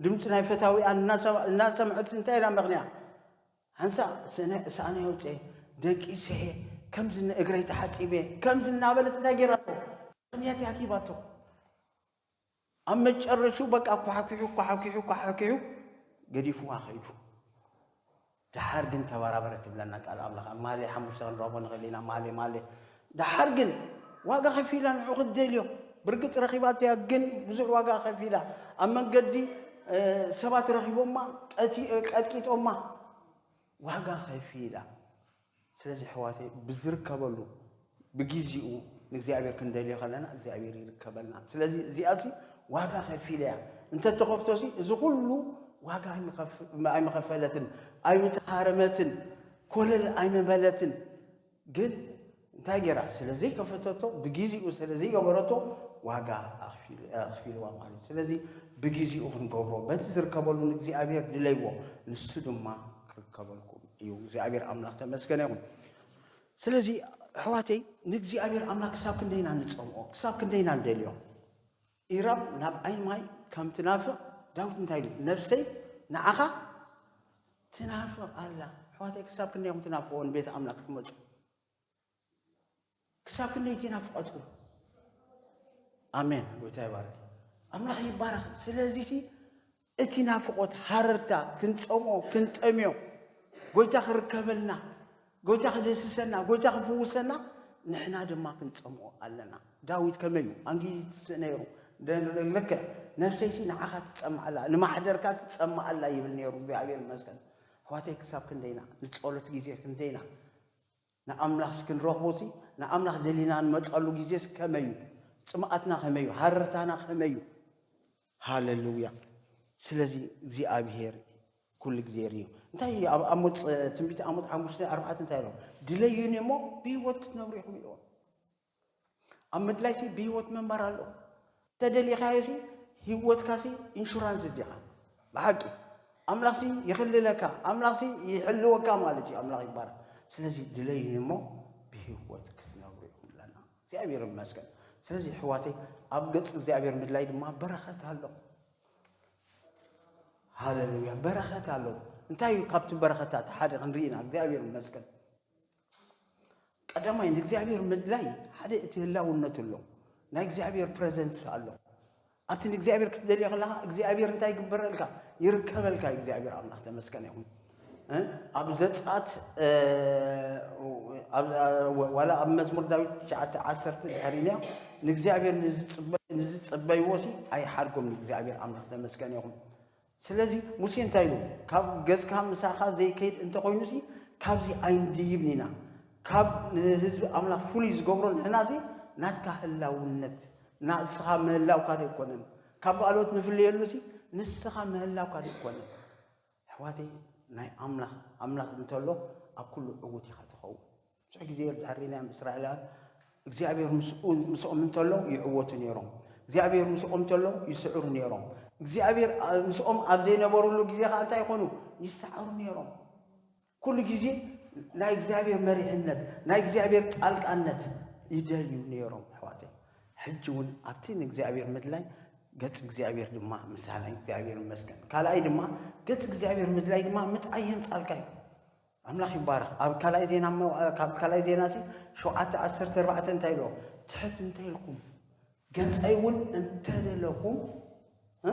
ድምጺ ናይ ፈታዊኣ እናሰማ-፣ እናሰምዐትሲ እንታይ ኢላ መኽንያ? ሓንሳእ ስነ-፣ ሳእነ የውፅኤ፣ ደቂሰ፣ ከምዚ ን-፣ እግረይ ተሓፂበ፣ ከምዚ እናበለት እንታይ ገይራቶ? ምኽንያት ኣኪባቶ። ኣብ መጨረሹ በቃ ኳሕኪሑ፣ ኳሕኪሑ፣ ኳሕኪሑ ገዲፍዋ ኸይዱ። ደሓር ግን ተበራበረ ትብለና ቃል ኣምላኽ። ኣብ ማሌ ሓሙሽተ ክንረኽቦ ንኽእል ኢና። ማሌ፣ ማሌ። ደሓር ግን ዋጋ ከፊላ ንዑ ክትደልዮ። ብርግጽ ረኺባቶ እያ፣ ግን ብዙሕ ዋጋ ከፊላ። ኣብ መንገዲ ሰባት ረኺቦማ፣ ቀጢ-፣ ቀጥቂጦማ፣ ዋጋ ከፊላ። ስለዚ ኣሕዋተይ፣ ብዝርከበሉ ብግዜኡ ንእግዚኣብሔር ክንደልዮ ከለና እግዚኣብሔር ይርከበልና። ስለዚ እዚኣሲ ዋጋ ከፊለ እያ። እንተተኸፍቶሲ እዚ ኩሉ ዋጋ ኣይምኸፍ-፣ ኣይምኸፈለትን፣ ኣይምተሃረመትን፣ ኮለል ኣይምበለትን። ግን እንታይ ገይራ? ስለ ዘይከፈተቶ፣ ብግዜኡ ስለ ዘይገበረቶ ዋጋ ኣኽፊል-፣ ኣኽፊልዋ ማለት እዩ። ስለዚ ብግዜኡ ክንገብሮ፣ በቲ ዝርከበሉ ንእግዚኣብሔር ድለይዎ፣ ንሱ ድማ ክርከበልኩም እዩ። እግዚኣብሔር ኣምላኽ ተመስገነ ይኹን። ስለዚ ኣሕዋተይ፣ ንእግዚኣብሔር ኣምላኽ ክሳብ ክንደይና ንጸምኦ፣ ክሳብ ክንደይና ንደልዮ። ኢራብ ናብ ዓይኒ ማይ ከም ትናፍቕ፣ ዳዊት እንታይ ኢሉ? ነፍሰይ ንዓኻ ትናፍቕ ኣላ። ኣሕዋተይ፣ ክሳብ ክንደይ ኢኹም ትናፍቕዎ ንቤት ኣምላኽ ክትመጹ? ክሳብ ክንደይ እቲ ናፍቖትኩም? ኣሜን። ጎይታ ይባረክ። ኣምላኽ ይባረክ። ስለዚ ሲ እቲ ናፍቖት ሃረርታ ክንጸምኦ፣ ክንጠምዮ፣ ጎይታ ክርከበልና፣ ጎይታ ክድህስሰና፣ ጎይታ ክፍውሰና፣ ንሕና ድማ ክንጸምኦ ኣለና። ዳዊት ከመይ እዩ? ኣንጊቱ ነይሩ። ደ-፣ ልክዕ፣ "ነፍሰይሲ ንዓኻ ትጸምእ ኣላ፣ ንማሕደርካ ትጸምእ ኣላ" ይብል ነይሩ። እግዚኣብሔር ይመስገን። ኣሕዋተይ፣ ክሳብ ክንደይና ንጸሎት ግዜ ክንደይና ንኣምላኽስ ክንረኽቦሲ፣ ንኣምላኽ ደሊና እንመጸሉ ግዜስ ከመይ እዩ? ጽምኣትና ከመይ እዩ? ሃረርታና ከመይ እዩ? ሃሌሉያ። ስለዚ እግዚኣብሔር ኩሉ ግዜ ይርኢ እዩ። እንታይ ኣብ ኣሞጽ፣ ትንቢት ኣሞጽ ሓሙሽተ ኣርባዕተ እንታይ ኣሎ? "ድለዩኒ እሞ ብህይወት ክትነብሩ ኢኹም" ኢልዎ። ኣብ ምድላይሲ ብህይወት ምንባር ኣሎ። እንተደሊኻዮሲ ህይወትካሲ ኢንሹራንስ ዲኻ? ብሓቂ ኣምላኽሲ ይኽልለካ፣ ኣምላኽሲ ይሕልወካ ማለት እዩ። ኣምላኽ ይባረክ። ስለዚ ድለዩኒ እሞ ብህይወት ክትነብሩ ኢኹም ኣለና። እግዚኣብሔር ይመስገን። ስለዚ ኣሕዋተይ፣ ኣብ ገጽ እግዚኣብሔር ምድላይ ድማ በረኸት ኣሎ። ሃሌሉያ፣ በረኸት ኣሎ። እንታይ እዩ ካብቲ በረኸታት ሓደ ክንርኢ ኢና። እግዚኣብሔር ይመስገን። ቀዳማይ ንእግዚኣብሔር ምድላይ ሓደ እቲ ህላውነቱ ኣሎ። ናይ እግዚኣብሔር ፕረዘንስ ኣሎ። ኣብቲ ንእግዚኣብሔር ክትደልዮ ከለኻ እግዚኣብሔር እንታይ ይግበረልካ? ይርከበልካ። እግዚኣብሔር ኣምላኽ ተመስገን ይኹን። እ? ኣብ ዘጸኣት፣ እ፣ ኣብ፣ ዋላ ኣብ መዝሙር ዳዊት ትሽዓተ ዓሰርተ ድሕሪና ንእግዚኣብሔር ንዝጽበ-፣ ንዝጽበይዎ ሲ ኣይሓድጎም። ንእግዚኣብሔር ኣምላኽ ተመስገን ይኹን። ስለዚ ሙሴ እንታይ ኢሉ? "ካብ ገጽካ ምሳኻ ዘይከይድ እንተኾይኑሲ ካብዚ ኣይንድይብን ኢና። ካብ ንህዝቢ ኣምላኽ ፍሉይ ዝገብሮ ንሕናሲ ናትካ ህላውነት፣ ንስኻ ምህላውካ ዘይኮነን። ካብ ካልኦት ንፍለየሉሲ ንስኻ ምህላውካ ዘይኮነን።" ኣሕዋተይ፣ ናይ ኣምላኽ፣ ኣምላኽ እንተሎ ኣብ ኩሉ ዕዉት ኢኻ ትኸውን። ብዙሕ ግዜ ድሕሪ ናይ እስራኤላውያን እግዚኣብሔር ምስኡ-፣ ምስኦም እንተሎ ይዕወቱ ነይሮም። እግዚኣብሔር ምስኦም እንተሎ ይስዕሩ ነይሮም። እግዚኣብሔር፣ ኣ-፣ ምስኦም ኣብ ዘይነበሩሉ ግዜ ኸዓ እንታይ ይኾኑ? ይሰዓሩ ነይሮም። ኩሉ ግዜ ናይ እግዚኣብሔር መሪሕነት፣ ናይ እግዚኣብሔር ጣልቃነት ይደልዩ ነይሮም ኣሕዋተይ። ሕጂ እውን ኣብቲ ንእግዚኣብሔር ምድላይ ገጽ እግዚኣብሔር ድማ ምሳና እዩ። እግዚኣብሔር ይመስገን። ካልኣይ ድማ ገጽ እግዚኣብሔር ምድላይ ድማ ምጥዓይ የምጻልካ እዩ። ኣምላኽ ይባረኽ። ኣብ ካልኣይ ዜና እሞ፣ ካብ ካልኣይ ዜና ሲ ሸውዓተ ዓሰርተ ኣርባዕተ እንታይ ኢልዎ? ትሕት እንተ ኢልኩም፣ ገጸይ እውን እንተ ደለኹም፣ እ፣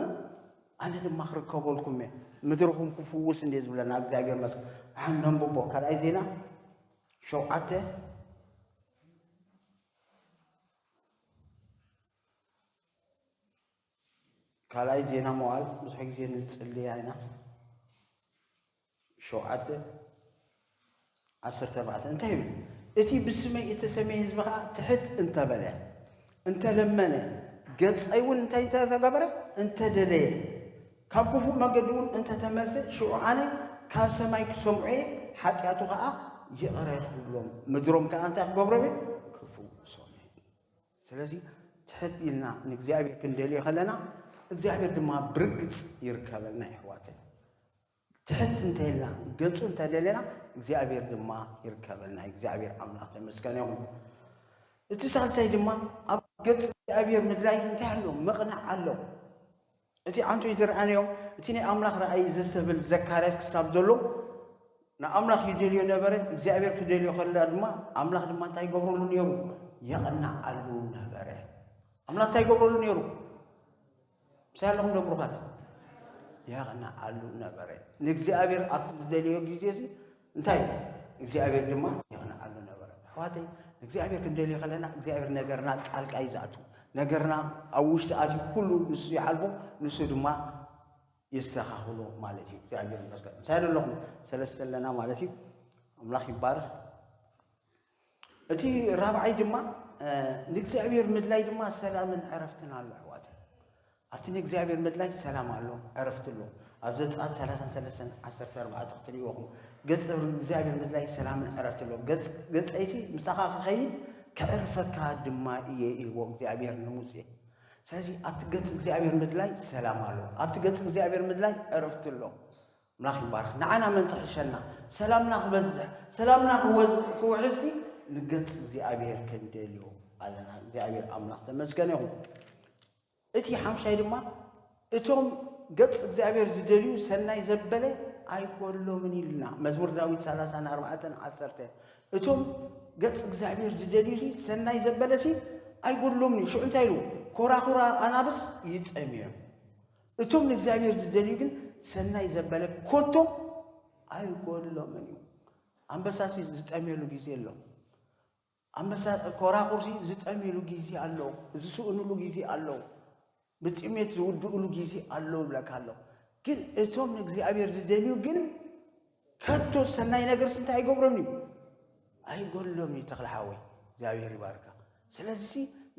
ኣነ ድማ ክርከበልኩም እየ፣ ምድርኹም ክፍውስ እንደ ዝብለና እግዚኣብሔር ይመስገን። ኣን ነንብቦ። ካልኣይ ዜና ሸውዓተ፣ ካልኣይ ዜና መዋዕል ብዙሕ ግዜ ንጽልያ ኢና። ሸውዓተ ዓሰርተ ኣርባዕተ እንታይ ይብል? እቲ ብስመይ እተሰመየ ህዝቢ ኸዓ ትሕት እንተበለ፣ እንተለመነ፣ ገጸይ እውን እንታይ እንተተገበረ፣ እንተደለየ፣ ካብ ክፉእ መገዲ እውን እንተተመልሰ፣ ሽዑ ኣነ ካብ ሰማይ ክሰምዖ እየ፣ ሓጢኣቱ ኸዓ ይቕረ ክብሎም፣ ምድሮም ከኣ እንታይ ክገብሮም እየ? ክፍውሶም እየ። ስለዚ ትሕት ኢልና ንእግዚኣብሔር ክንደልዮ ከለና፣ እግዚኣብሔር ድማ ብርግጽ ይርከበልና፣ የሕዋተይ። ትሕት እንተ ኢልና፣ ገጹ እንተ ደለና፣ እግዚኣብሔር ድማ ይርከበልና። እግዚኣብሔር ኣምላኽ ተመስገነ ይኹን። እቲ ሳልሳይ ድማ ኣብ ገጽ እግዚኣብሔር ምድላይ እንታይ ኣሎ? ምቕናዕ ኣሎ። እቲ ዓንቶይ ዝረኣናዮ፣ እቲ ናይ ኣምላኽ ረኣይ ዘስተብል ዘካርያስ ክሳብ ዘሎ ንኣምላኽ ይደልዮ ነበረ። እግዚኣብሔር ክደልዮ ከለና ድማ ኣምላኽ ድማ እንታይ ይገብረሉ ነይሩ? የቕንዓሉ ነበረ። ኣምላኽ እንታይ ይገብረሉ ነይሩ? ምሳይ ኣለኹም ዶ ብሩኻት? የቕንዓሉ ነበረ። ንእግዚኣብሔር ኣብቲ ዝደልዮ ግዜ እዚ እንታይ? እግዚኣብሔር ድማ የቕንዓሉ ነበረ። ኣሕዋተይ፣ ንእግዚኣብሔር ክንደልዮ ከለና እግዚኣብሔር ነገርና ጣልቃ እዩ ዝኣቱ። ነገርና ኣብ ውሽጢ ኣትዩ ኩሉ ንሱ ይሓልፎ፣ ንሱ ድማ የስተኻኽሎ ማለት እዩ። እግዚኣብሔር ይመስገን። እንታይ ኣለኹም ሰለስተ ኣለና ማለት እዩ። ኣምላኽ ይባረኽ። እቲ ራብዓይ ድማ ንእግዚኣብሔር ምድላይ ድማ ሰላምን ዕረፍትን ኣሎ ኣሕዋት። ኣብቲ ንእግዚኣብሔር ምድላይ ሰላም ኣሎ፣ ዕረፍቲ ኣሎ። ኣብ ዘጸኣት ሰላሳን ሰለስተን ዓሰርተ ኣርባዕተ ክትሪእዎ ኢኹም። ገጽ እግዚኣብሔር ምድላይ ሰላምን ዕረፍቲ ኣሎ። ገጸይሲ ምሳኻ ክኸይድ ከዕርፈካ ድማ እየ ኢልዎ እግዚኣብሔር ንሙሴ። ስለዚ ኣብቲ ገጽ እግዚኣብሔር ምድላይ ሰላም ኣሎ። ኣብቲ ገጽ እግዚኣብሔር ምድላይ ዕረፍቲ ኣሎ። ኣምላኽ ይባርኽ። ንዓና መን ትሕሸና? ሰላምና ክበዝሕ፣ ሰላምና ክወዝእ፣ ክውሕሲ ንገጽ እግዚኣብሔር ክንደልዮ ኣለና። እግዚኣብሔር ኣምላኽ ተመስገን ይኹን። እቲ ሓምሻይ ድማ እቶም ገጽ እግዚኣብሔር ዝደልዩ ሰናይ ዘበለ ኣይጎድሎምን ኢልና። መዝሙር ዳዊት ሰላሳን ኣርባዕተን ዓሰርተ እቶም ገጽ እግዚኣብሔር ዝደልዩ ሰናይ ዘበለሲ ኣይጎድሎምን እዩ። ሽዑ እንታይ ኢሉ? ኮራኹራ ኣናብስ ይጠምዮም። እቶም ንእግዚኣብሔር ዝደልዩ ግን ሰናይ ዘበለ ኮቶ ኣይጎድሎምን እዩ። ኣንበሳሲ ዝጠምየሉ ግዜ ኣሎ። ኣንበሳ ኮራኹርሲ ዝጠምየሉ ግዜ ኣሎ፣ ዝስእኑሉ ግዜ ኣሎ፣ ብጥሜት ዝውድእሉ ግዜ ኣሎ ይብለካ ኣሎ። ግን እቶም ንእግዚኣብሔር ዝደልዩ ግን ከቶ ሰናይ ነገርሲ እንታይ ኣይገብሮም እዩ? ኣይጎድሎም እዩ። ተኽለ ሓወይ እግዚኣብሔር ይባርካ። ስለዚ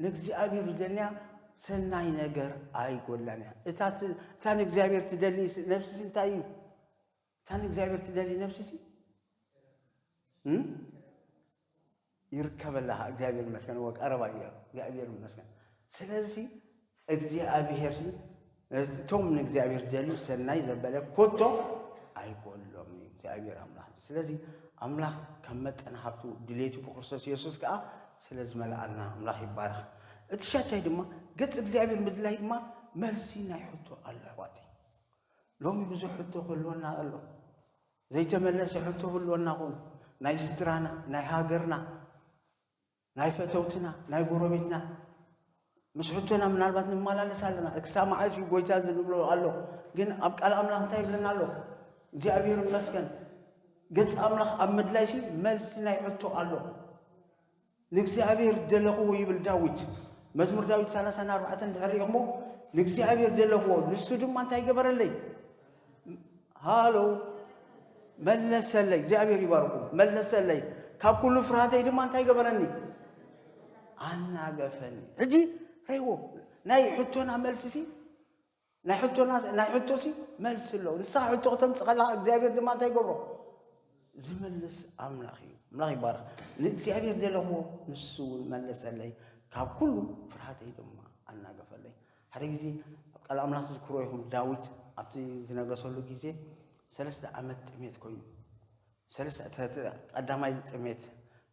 ንእግዚኣብሔር ዝደልያ ሰናይ ነገር ኣይጎድላን እያ። እታ ት- እታ ንእግዚኣብሔር ትደሊ ስ- ነፍሲ እንታይ እዩ? እታ ንእግዚኣብሔር ትደሊ ነፍሲ ሲ እም? ይርከበላ። እግዚኣብሔር ይመስገን። ወ ቀረባ እዩ። እግዚኣብሔር ይመስገን። ስለዚ እግዚኣብሔር ሲ እቶም ንእግዚኣብሔር ዝደልዩ ሰናይ ዘበለ ኮቶ ኣይጎድሎም እዩ እግዚኣብሔር ኣምላኽ። ስለዚ ኣምላኽ ከም መጠን ሃብቱ ድሌቱ ብክርስቶስ የሱስ ከዓ ስለ ዝመልኣልና ኣምላኽ ይባረኽ። እቲ ሻቻይ ድማ ገጽ እግዚኣብሔር ምድላይ ድማ መልሲ ናይ ሕቶ ኣሎ ኣሕዋተይ። ሎሚ ብዙሕ ሕቶ ክህልወና ኣሎ። ዘይተመለሰ ሕቶ ህልወና ኾኑ ናይ ስድራና፣ ናይ ሃገርና፣ ናይ ፈተውትና፣ ናይ ጎረቤትና ምስ ሕቶና ምናልባት ንመላለስ ኣለና። ክሳብ መዓስ እዩ ጎይታ ዝንብሎ ኣሎ። ግን ኣብ ቃል ኣምላኽ እንታይ ይብለና ኣሎ? እግዚኣብሔር ይመስገን። ገጽ ኣምላኽ ኣብ ምድላይሲ መልሲ ናይ ሕቶ ኣሎ። ንእግዚኣብሔር ደለኽዎ ይብል ዳዊት። መዝሙር ዳዊት ሰላሳን ኣርባዕተን ድሕሪ ኢኹሞ ንእግዚኣብሔር ደለኽዎ፣ ንሱ ድማ እንታይ ገበረለይ? ሃሎ መለሰለይ። እግዚኣብሔር ይባርኩም። መለሰለይ፣ ካብ ኩሉ ፍርሃተይ ድማ እንታይ ገበረኒ? ኣናገፈኒ። ሕጂ ረይዎ ናይ ሕቶና መልሲ ሲ ናይ ሕቶና ናይ ሕቶሲ መልሲ ኣለዎ። ንስኻ ሕቶ ክተምጽእ ከለኻ እግዚኣብሔር ድማ እንታይ ይገብሮ? ዝምልስ ኣምላኽ እዩ። ኣምላኽ ይባረኽ። ንእግዚኣብሔር ዘለኽዎ ንሱ እውን መለሰለይ፣ ካብ ኩሉ ፍርሃተይ ድማ ኣናገፈለይ። ሓደ ግዜ ኣብ ቃል ኣምላኽ ትዝክሮ ኢኹም፣ ዳዊት ኣብቲ ዝነገሰሉ ግዜ ሰለስተ ዓመት ጥሜት ኮይኑ ሰለስተ ቀዳማይ ጥሜት፣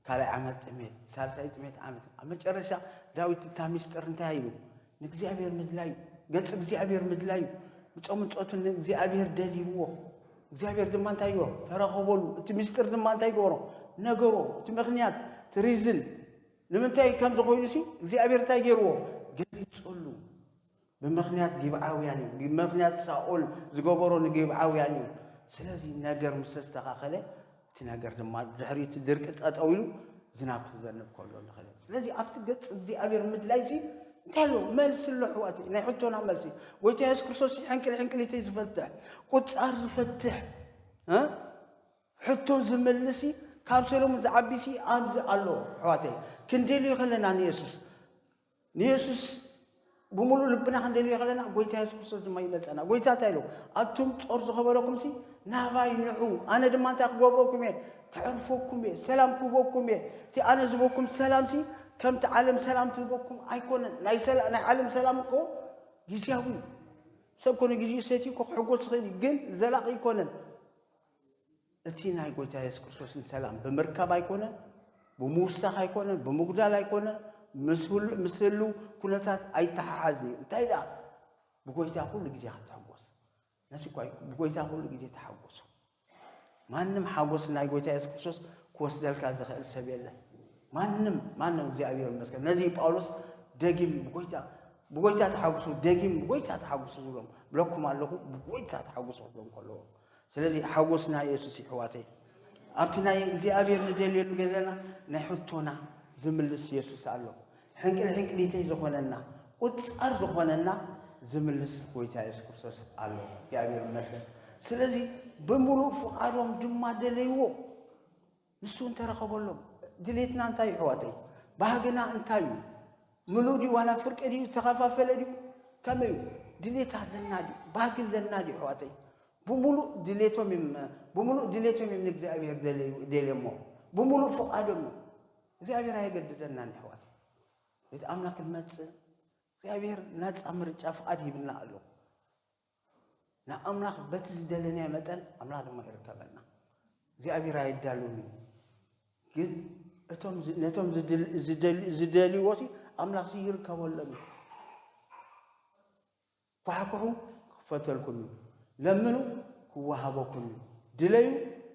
ካልኣይ ዓመት ጥሜት፣ ሳልሳይ ጥሜት ዓመት። ኣብ መጨረሻ ዳዊት እታ ሚስጥር እንታይ ኢሉ? ንእግዚኣብሔር ምድላዩ፣ ገጽ እግዚኣብሔር ምድላዩ፣ ብጾምን ጸሎትን ንእግዚኣብሔር ደሊብዎ። እግዚኣብሔር ድማ እንታይ ይገበሮ? ተራኸበሉ። እቲ ሚስጥር ድማ እንታይ ይገበሮ? ነገሮ። እቲ ምኽንያት፣ እቲ ሪዝን ንምንታይ ከም ዝኾይኑ ሲ እግዚኣብሔር እንታይ ገይርዎ? ገሊጹሉ። ብምኽንያት ጊብዓውያን እዩ። ብምኽንያት ሳኦል ዝገበሮ ንጊብዓውያን እዩ። ስለዚ ነገር ምስ ተስተኻኸለ፣ እቲ ነገር ድማ ድሕሪ እቲ ድርቂ ጠጠው ኢሉ ዝናብ ክዘንብ ከሎ ንኽእል። ስለዚ ኣብቲ ገጽ እግዚኣብሔር ምድላይ ሲ እንታይ ኣሎ? መልሲ ኣሎ ኣሕዋተይ፣ ናይ ሕቶና መልሲ። ጎይታ የሱስ ክርስቶስ ሕንቅል ሕንቅሊተይ ዝፈትሕ፣ ቁጻር ዝፈትሕ፣ እ? ሕቶ ዝምልሲ ካብ ሰሎሞን ዝዓቢሲ ኣብዚ ኣሎ ኣሕዋተይ። ክንደልዮ ከለና ንየሱስ ንየሱስ ብምሉእ ልብና ክንደልዮ ከለና ጎይታ የሱስ ክርስቶስ ድማ ይመጸና። ጎይታ እንታይ ኢሉ? ኣቱም ጾር ዝኸበረኩም ሲ ናባይ ንዑ፣ ኣነ ድማ እንታይ ክገብረኩም እየ? ከዕርፈኩም እየ፣ ሰላም ክህበኩም እየ። እቲ ኣነ ዝህበኩም ሰላም ሲ ከምቲ ዓለም ሰላም ትህበኩም ኣይኮነን። ናይ ሰላ- ናይ ዓለም ሰላም እኮ ግዝያዊ እዩ። ሰብ ኮነ ግዜኡ ሰትዩ እኮ ክሕጎስ ይኽእል እዩ፣ ግን ዘላቂ ኣይኮነን። እቲ ናይ ጎይታ የሱስ ክርስቶስን ሰላም ብምርካብ ኣይኮነን፣ ብምውሳኽ ኣይኮነን፣ ብምጉዳል ኣይኮነን፣ ምስ ህሉ- ምስ ህልው ኩነታት ኣይተሓሓዝን እዩ። እንታይ ደኣ? ብጎይታ ኩሉ ግዜ ክትሕጎስ። ነዚ እኳ እዩ፣ ብጎይታ ኩሉ ግዜ ተሓጎሱ። ማንም ሓጎስ ናይ ጎይታ የሱስ ክርስቶስ ክወስደልካ ዝኽእል ሰብ የለን። ማንም ማንም እግዚኣብሔር ይመስገን። ነዚ እዩ ጳውሎስ ደጊም ብጎይታ ብጎይታ ተሓጉሱ፣ ደጊም ብጎይታ ተሓጉሱ ዝብሎም ብለኩም ኣለኹ፣ ብጎይታ ተሓጉሱ ክብሎም ከለዎ። ስለዚ ሓጎስና የሱስ እዩ ኣሕዋተይ። ኣብቲ ናይ እግዚኣብሔር ንደልየሉ ገዛና ናይ ሕቶና ዝምልስ የሱስ ኣሎ። ሕንቅል ሕንቅሊተይ ዝኾነና፣ ቁጻር ዝኾነና ዝምልስ ጎይታ የሱስ ክርስቶስ ኣሎ። እግዚኣብሔር ይመስገን። ስለዚ ብምሉእ ፍቓዶም ድማ ደለይዎ። ንሱ እንተረኸበሎም ድሌትና እንታይ እዩ ኣሕዋተይ? ባህግና እንታይ እዩ? ምሉእ ድዩ ዋላ ፍርቂ ድዩ ዝተኸፋፈለ ድዩ? ከመይ እዩ? ድሌት ኣለና ድዩ? ባህጊ ኣለና ድዩ ኣሕዋተይ? ብምሉእ ድሌቶም እዮም፣ ብምሉእ ድሌቶም እዮም ንእግዚኣብሔር ደለዩ-፣ ደልዮሞ። ብምሉእ ፍቓዶም እዮም። እግዚኣብሔር ኣየገድደናን ኣሕዋተይ። ቤት ኣምላክ ክንመጽእ እግዚኣብሔር ናጻ ምርጫ ፍቓድ ሂብና ኣሎ። ንኣምላኽ በቲ ዝደለናዮ መጠን ኣምላኽ ድማ ይርከበልና። እግዚኣብሔር ኣየዳሉን እዩ። ግን እቶም ዝ-፣ ነቶም ዝድል-፣ ዝደል-፣ ዝደልይዎ ሲ ኣምላኽ ሲ ይርከበሎም እዩ። ኳሕኩሑ ክፈተልኩም እዩ። ለምኑ ክወሃበኩም እዩ። ድለዩ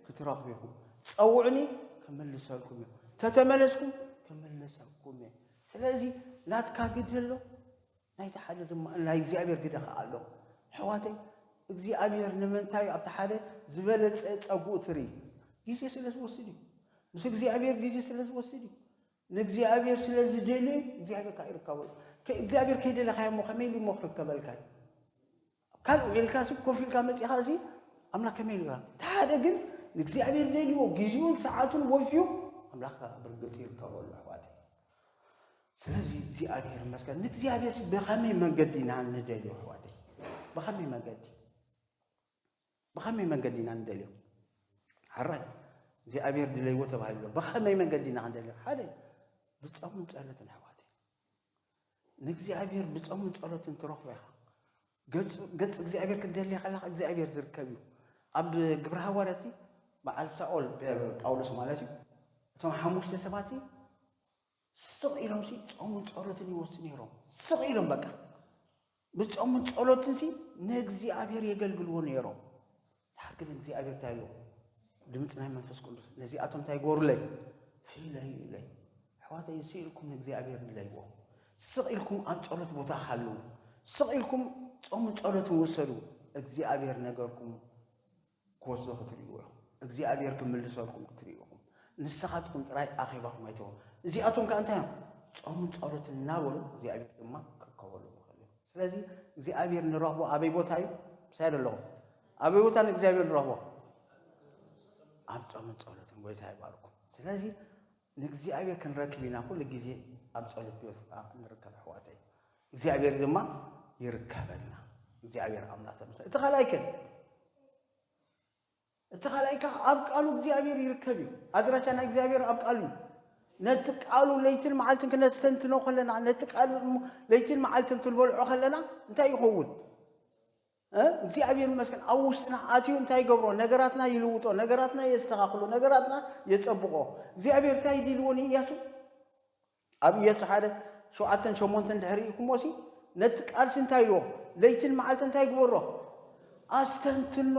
ክትረኽቡ ኢኹም። ጸውዑኒ ክምልሰልኩም እዩ። ተተመለስኩም ክምልሰልኩም እዩ። ስለዚ ናትካ ግዲ ኣሎ። ናይቲ ሓደ ድማ ናይ እግዚኣብሔር ግደ ኸዓ ኣሎ። ኣሕዋተይ፣ እግዚኣብሔር ንምንታይ ኣብቲ ሓደ ዝበለጸ ጸጉኡ ትርኢ? ግዜ ስለ ዝወስድ እዩ። ምስ እግዚኣብሔር ግዜ ስለ ዝወስድ እዩ። ንእግዚኣብሔር ስለ ዝደሊ እግዚኣብሔር ከዓ ይርከበሉ። ከ-፣ እግዚኣብሔር ከይደለኻዮ እሞ ከመይ ኢሉ እሞ ክርከበልካ እዩ? ካልእ ውዒልካ ሲ፣ ኮፍ ኢልካ መጺኻ ሲ፣ ኣምላኽ ከመይ ኢሉ ይረኽበካ? እቲ ሓደ ግን ንእግዚኣብሔር ደልይዎ፣ ግዜኡን ሰዓቱን ወፍዩ፣ ኣምላኽ ከዓ ብርግጽ ይርከበሉ ኣሕዋተይ። ስለዚ እግዚኣብሔር ይመስገን። ንእግዚኣብሔር ሲ ብኸመይ መንገዲ ኢና ንደልዮ ኣሕዋተይ? ብኸመይ መንገዲ? ብኸመይ መንገዲ ኢና ንደልዮ? ሕራይ እግዚኣብሔር ድለይዎ ተባሂሉ ኣሎ። ብኸመይ መንገዲ ኢና ክንደልዮ? ሓደ ብጾምን ጸሎትን ኣሕዋተይ። ንእግዚኣብሔር ብጾምን ጸሎትን ትረኽቦ ኢኻ። ገጹ-፣ ገጽ እግዚኣብሔር ክትደሊ ከለኻ እግዚኣብሔር ዝርከብ እዩ። ኣብ ግብረ ሃዋርያት በዓል ሳኦል፣ ጳውሎስ ማለት እዩ፣ እቶም ሓሙሽተ ሰባት ስቕ ኢሎም ሲ ጾምን ጸሎትን ይወስዱ ነይሮም። ስቕ ኢሎም በቃ ብጾምን ጸሎትን ሲ ንእግዚኣብሔር የገልግልዎ ነይሮም። ድሓር ግን እግዚኣብሔር እንታይ ኢልዎ? ድምፂ ናይ መንፈስ ቅዱስ ነዚኣቶም እንታይ ይገሩለይ? ፍይለዩለይ። ኣሕዋተይ፣ ስቕ ኢልኩም ንእግዚኣብሔር ድለይዎ። ስቕ ኢልኩም ኣብ ጸሎት ቦታ ሃልዉ። ስቕ ኢልኩም ጾምን ጸሎትን ውሰዱ። እግዚኣብሔር ነገርኩም ክወስዶ ክትርእይዎ ኢኹም። እግዚኣብሔር ክምልሰልኩም ክትርእዩ ኢኹም። ንስኻትኩም ጥራይ ኣኼባኹም ኣይትበሉ። እዚኣቶም ከኣ እንታይ እዮም? ጾምን ጸሎትን እናበሉ እግዚኣብሔር ድማ ክርከበሉ ይኽእል እዩ። ስለዚ እግዚኣብሔር ንረኽቦ ኣበይ ቦታ እዩ? ምሳይ ዶ ኣለኹም? ኣበይ ቦታ ንእግዚኣብሔር ንረኽቦ? ኣብ ጾምን ጸሎትን። ጎይታ ይባርኩም። ስለዚ ንእግዚኣብሔር ክንረክብ ኢና ኩሉ ግዜ ኣብ ጸሎት ቤት ንርከብ ኣሕዋተይ። እግዚኣብሔር ድማ ይርከበልና። እግዚኣብሔር ኣምላኽ ተመስገን። እቲ ካልኣይ ከ? እቲ ካልኣይ ከዓ ኣብ ቃሉ እግዚኣብሔር ይርከብ እዩ። ኣድራሻ ናይ እግዚኣብሔር ኣብ ቃሉ እዩ። ነቲ ቃሉ ለይትን መዓልትን ክነስተንትኖ ከለና፣ ነቲ ቃሉ እሞ ለይትን መዓልትን ክንበልዖ ከለና እንታይ ይኸውን? እ? እግዚኣብሔር ይመስገን። ኣብ ውሽጥና ኣትዩ እንታይ ይገብሮ? ነገራትና ይልውጦ፣ ነገራትና የስተኻኽሎ፣ ነገራትና የጸብቖ። እግዚኣብሔር እንታይ ኢልዎ ንኢያሱ? ኣብ ኢያሱ ሓደ ሸውዓተን ሸሞንተን ድሕሪ ኢኹሞ ሲ፣ ነቲ ቃልሲ እንታይ ኢልዎ? ለይትን መዓልትን እንታይ ግበሮ? ኣስተንትኖ።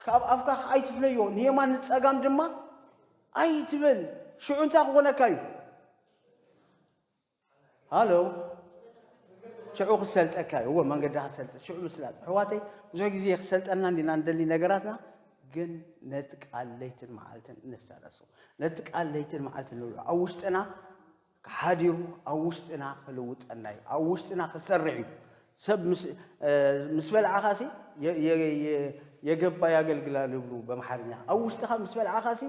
ካብ ኣፍካ ኣይትፍለዮ፣ ንየማን ንጸጋም ድማ ኣይትበል። ሽዑ እንታይ ክኾነካ እዩ? ሃሎ፣ ሽዑ ክሰልጠካ እዩ። እወ፣ መንገዲ ክሰልጠ፣ ሽዑ ምስላጥ። ኣሕዋተይ፣ ብዙሕ ግዜ ክሰልጠና እንዲና ንደሊ ነገራትና፣ ግን ነቲ ቃል ለይትን መዓልትን እንሰላስሎ። ነቲ ቃል ለይትን መዓልትን ንብሎ። ኣብ ውሽጥና ሓዲሩ፣ ኣብ ውሽጥና ክልውጠና እዩ። ኣብ ውሽጥና ክሰርሕ እዩ። ሰብ ምስ፣ እ፣ ምስ በልዓኻ ሲ፣ የ-፣ የ-፣ የ-፣ የገባ ያገልግላል ይብሉ በምሓርኛ። ኣብ ውሽጥኻ ምስ በልዓኻ ሲ፣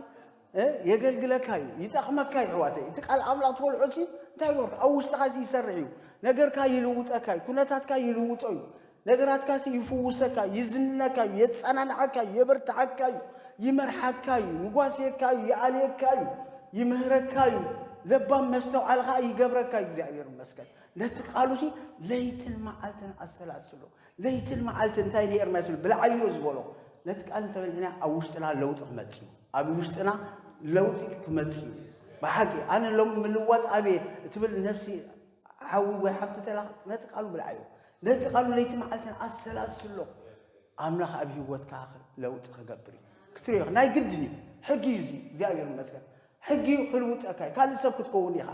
እ፣ የገልግለካ እዩ፣ ይጠቕመካ እዩ ኣሕዋተይ። እቲ ቃል ኣምላኽ ትበልዖ ሲ፣ እንታይ ይገብርካ? ኣብ ውሽጥኻ ሲ ይሰርሕ እዩ። ነገርካ ይልውጠካ እዩ፣ ኩነታትካ ይልውጦ እዩ። ነገራትካ ሲ ይፍውሰካ እዩ፣ ይዝንነካ እዩ፣ የጸናንዓካ እዩ፣ የበርትዓካ እዩ፣ ይመርሓካ እዩ፣ ይጓስየካ እዩ፣ ይኣልየካ እዩ፣ ይምህረካ እዩ። ለባም መስተውዓል ኸኣ ይገብረካ እዩ። እግዚኣብሔር ይመስገን። ነቲ ቃሉ ሲ ለይትን መዓልትን ኣሰላስሎ። ለይትን መዓልትን እንታይ ንኤርምያስ ኢሉ ብልዓዮ ዝበሎ፣ ነቲ ቃል እንተበሊዕና ኣብ ውሽጥና ለውጢ ክመጽእ እዩ። ኣብ ውሽጥና ለውጢ ክመጽእ እዩ። ብሓቂ ኣነ ሎም ምልዋጥ ኣበየ እትብል ነፍሲ ሓዊ ወይ ሓብቲ ተላ ነቲ ቃሉ ብልዓዮ። ነቲ ቃሉ ለይትን መዓልትን ኣሰላስሎ። ኣምላኽ ኣብ ህይወትካ ለውጢ ክገብር እዩ። ክትሪኦ ናይ ግድን እዩ። ሕጊ እዩ እዚ። እግዚኣብሔር ይመስገን። ሕጊ እዩ ክልውጠካ እዩ። ካልእ ሰብ ክትከውን ኢኻ።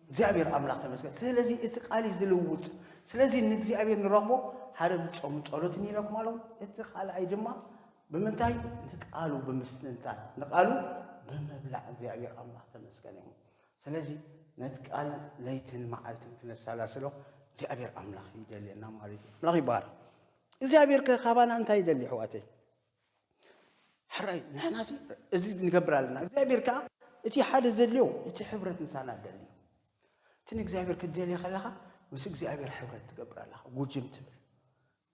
እግዚኣብሔር ኣምላኽ ተመስገን። ስለዚ እቲ ቃል እዩ ዝልውጥ። ስለዚ ንእግዚኣብሔር ንረኽቦ ሓደ ብጾምን ጸሎትን ኢለኩም ኣለኹ። እቲ ካልኣይ ድማ ብምንታይ? ንቃሉ ብምስትንታን፣ ንቃሉ ብምብላዕ እግዚኣብሔር ኣምላኽ ተመስገን እዩ። ስለዚ ነቲ ቃል ለይትን መዓልትን ክነሰላስሎ እግዚኣብሔር ኣምላኽ ይደልየና ማለት እዩ። ኣምላኽ ይባረክ። እግዚኣብሔር ከ ካባና እንታይ ይደሊ ኣሕዋተይ? ሕራይ ንሕናሲ እዚ ንገብር ኣለና። እግዚኣብሔር ከዓ እቲ ሓደ ዘድልዮ እቲ ሕብረት ምሳና ደልዩ። እቲ ንእግዚኣብሔር ክትደልየ ከለኻ ምስ እግዚኣብሔር ሕብረት ትገብር ኣለኻ። ጉጅም ትብል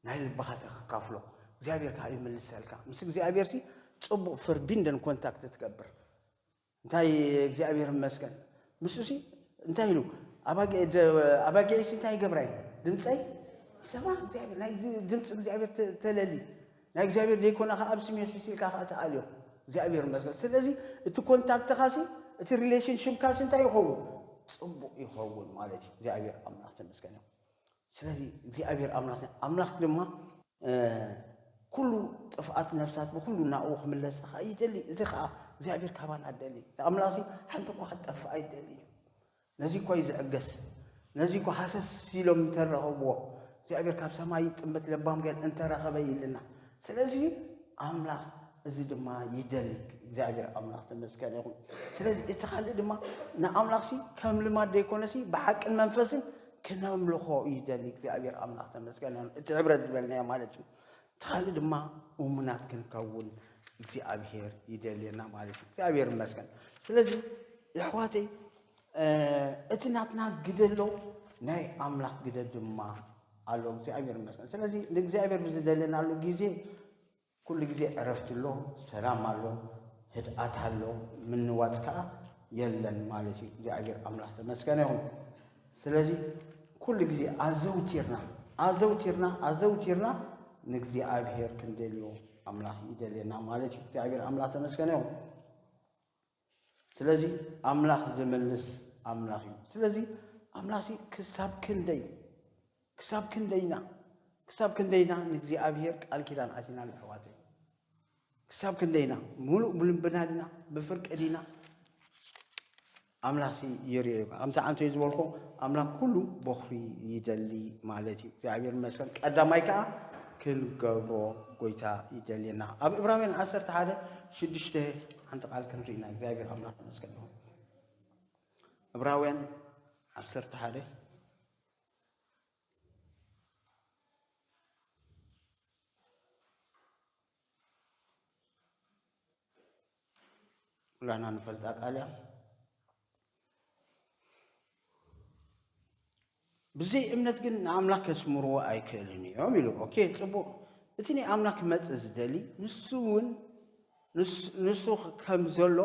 ናይ ልብኻ ተካፍሎ እግዚኣብሔር ከዓ ይምልሰልካ። ምስ እግዚኣብሔር ሲ ፅቡቅ ፍርቢንደን ኮንታክት ትገብር። እንታይ እግዚኣብሔር ይመስገን። ምስኡ ሲ እንታይ ኢሉ? ኣባጊዐይሲ እንታይ ይገብራ እዩ? ድምፀይ ይሰማ እግዚኣብሔር። ናይ ድምፂ እግዚኣብሔር ተለሊ ናይ እግዚኣብሔር ዘይኮነ ከዓ ኣብ ስሜ ሲሲልካ ከዓ ተኣልዮ እግዚኣብሔር ይመስገን። ስለዚ እቲ ኮንታክትኻ ሲ እቲ ሪሌሽንሽፕካ ሲ እንታይ ይኸውን? ፅቡቅ ይኸውን ማለት እዩ። እግዚኣብሔር ኣምላኽ ተመስገን ይኹን። ስለዚ እግዚኣብሔር ኣምላኽ ኣምላኽ ድማ ኩሉ ጥፍኣት ነፍሳት ብኩሉ ናብኡ ክምለስ ከዓ ይደሊ። እዚ ከዓ እግዚኣብሔር ካባና ደሊ። ኣምላኽ ሲ ሓንቲ እኳ ክትጠፍእ ኣይደሊ እዩ። ነዚ እኳ እዩ ዝዕገስ። ነዚ እኳ ሃሰስ ኢሎም እንተረኸብዎ እግዚኣብሔር ካብ ሰማይ ጥምት ለባም ገል እንተረኸበ ይልና። ስለዚ ኣምላኽ እዚ ድማ ይደሊ። እግዚኣብሔር ኣምላኽ ተመስገን ይኹን። ስለዚ እቲ ካልእ ድማ ንኣምላኽ ሲ ከም ልማድ ዘይኮነ ሲ ብሓቅን መንፈስን ክነምልኾ ይደሊ እግዚኣብሔር ኣምላኽ ተመስገን ይኹን። እቲ ሕብረት ዝበልናዮ ማለት እዩ። እቲ ካልእ ድማ እሙናት ክንከውን እግዚኣብሔር ይደልየና ማለት እዩ። እግዚኣብሔር ይመስገን። ስለዚ የሕዋተይ እቲ ናትና ግደ ኣሎ፣ ናይ ኣምላኽ ግደ ድማ ኣሎ። እግዚኣብሔር ይመስገን። ስለዚ ንእግዚኣብሔር ብዝደለናሉ ግዜ ኩሉ ግዜ ዕረፍቲ ኣሎ፣ ሰላም ኣሎ፣ ህድኣት ኣሎ፣ ምንዋጽ ከኣ የለን ማለት እዩ። እግዚኣብሔር ኣምላኽ ተመስገነ ይኹን። ስለዚ ኩሉ ግዜ ኣዘውቲርና ኣዘውቲርና ኣዘውቲርና ንእግዚኣብሔር ክንደልዮ ኣምላኽ ይደልየና ማለት እዩ። እግዚኣብሔር ኣምላኽ ተመስገነ ይኹን። ስለዚ ኣምላኽ ዝምልስ ኣምላኽ እዩ። ስለዚ ኣምላኽ ክሳብ ክንደይ ክሳብ ክንደይና ክሳብ ክንደይና ንእግዚኣብሔር ቃል ኪዳን ኣቲና ኣሕዋተይ? ክሳብ ክንደይና? ሙሉእ ብልብና ዲና? ብፍርቂ ዲና? ኣምላኽ ይርእዮ እዩ። ከምቲ ዓንቶይ ዝበልኩ ኣምላኽ ኩሉ በኹሪ ይደሊ ማለት እዩ። እግዚኣብሔር ይመስገን። ቀዳማይ ከዓ ክንገብሮ ጎይታ ይደልየና። ኣብ ዕብራውያን ዓሰርተ ሓደ ሽዱሽተ ሓንቲ ቃል ክንርኢ ኢና። እግዚኣብሔር ኣምላኽ ይመስገን ይኹን። ዕብራውያን ዓሰርተ ሓደ ኩላና ንፈልጣ ቃል እያ። ብዘይ እምነት ግን ንኣምላኽ ከስምርዎ ኣይክእልን እዮም ኢሉ። ኦኬ፣ ጽቡቕ። እቲ ናይ ኣምላኽ ክመጽእ ዝደሊ ንሱ እውን ንሱ ከም ዘሎ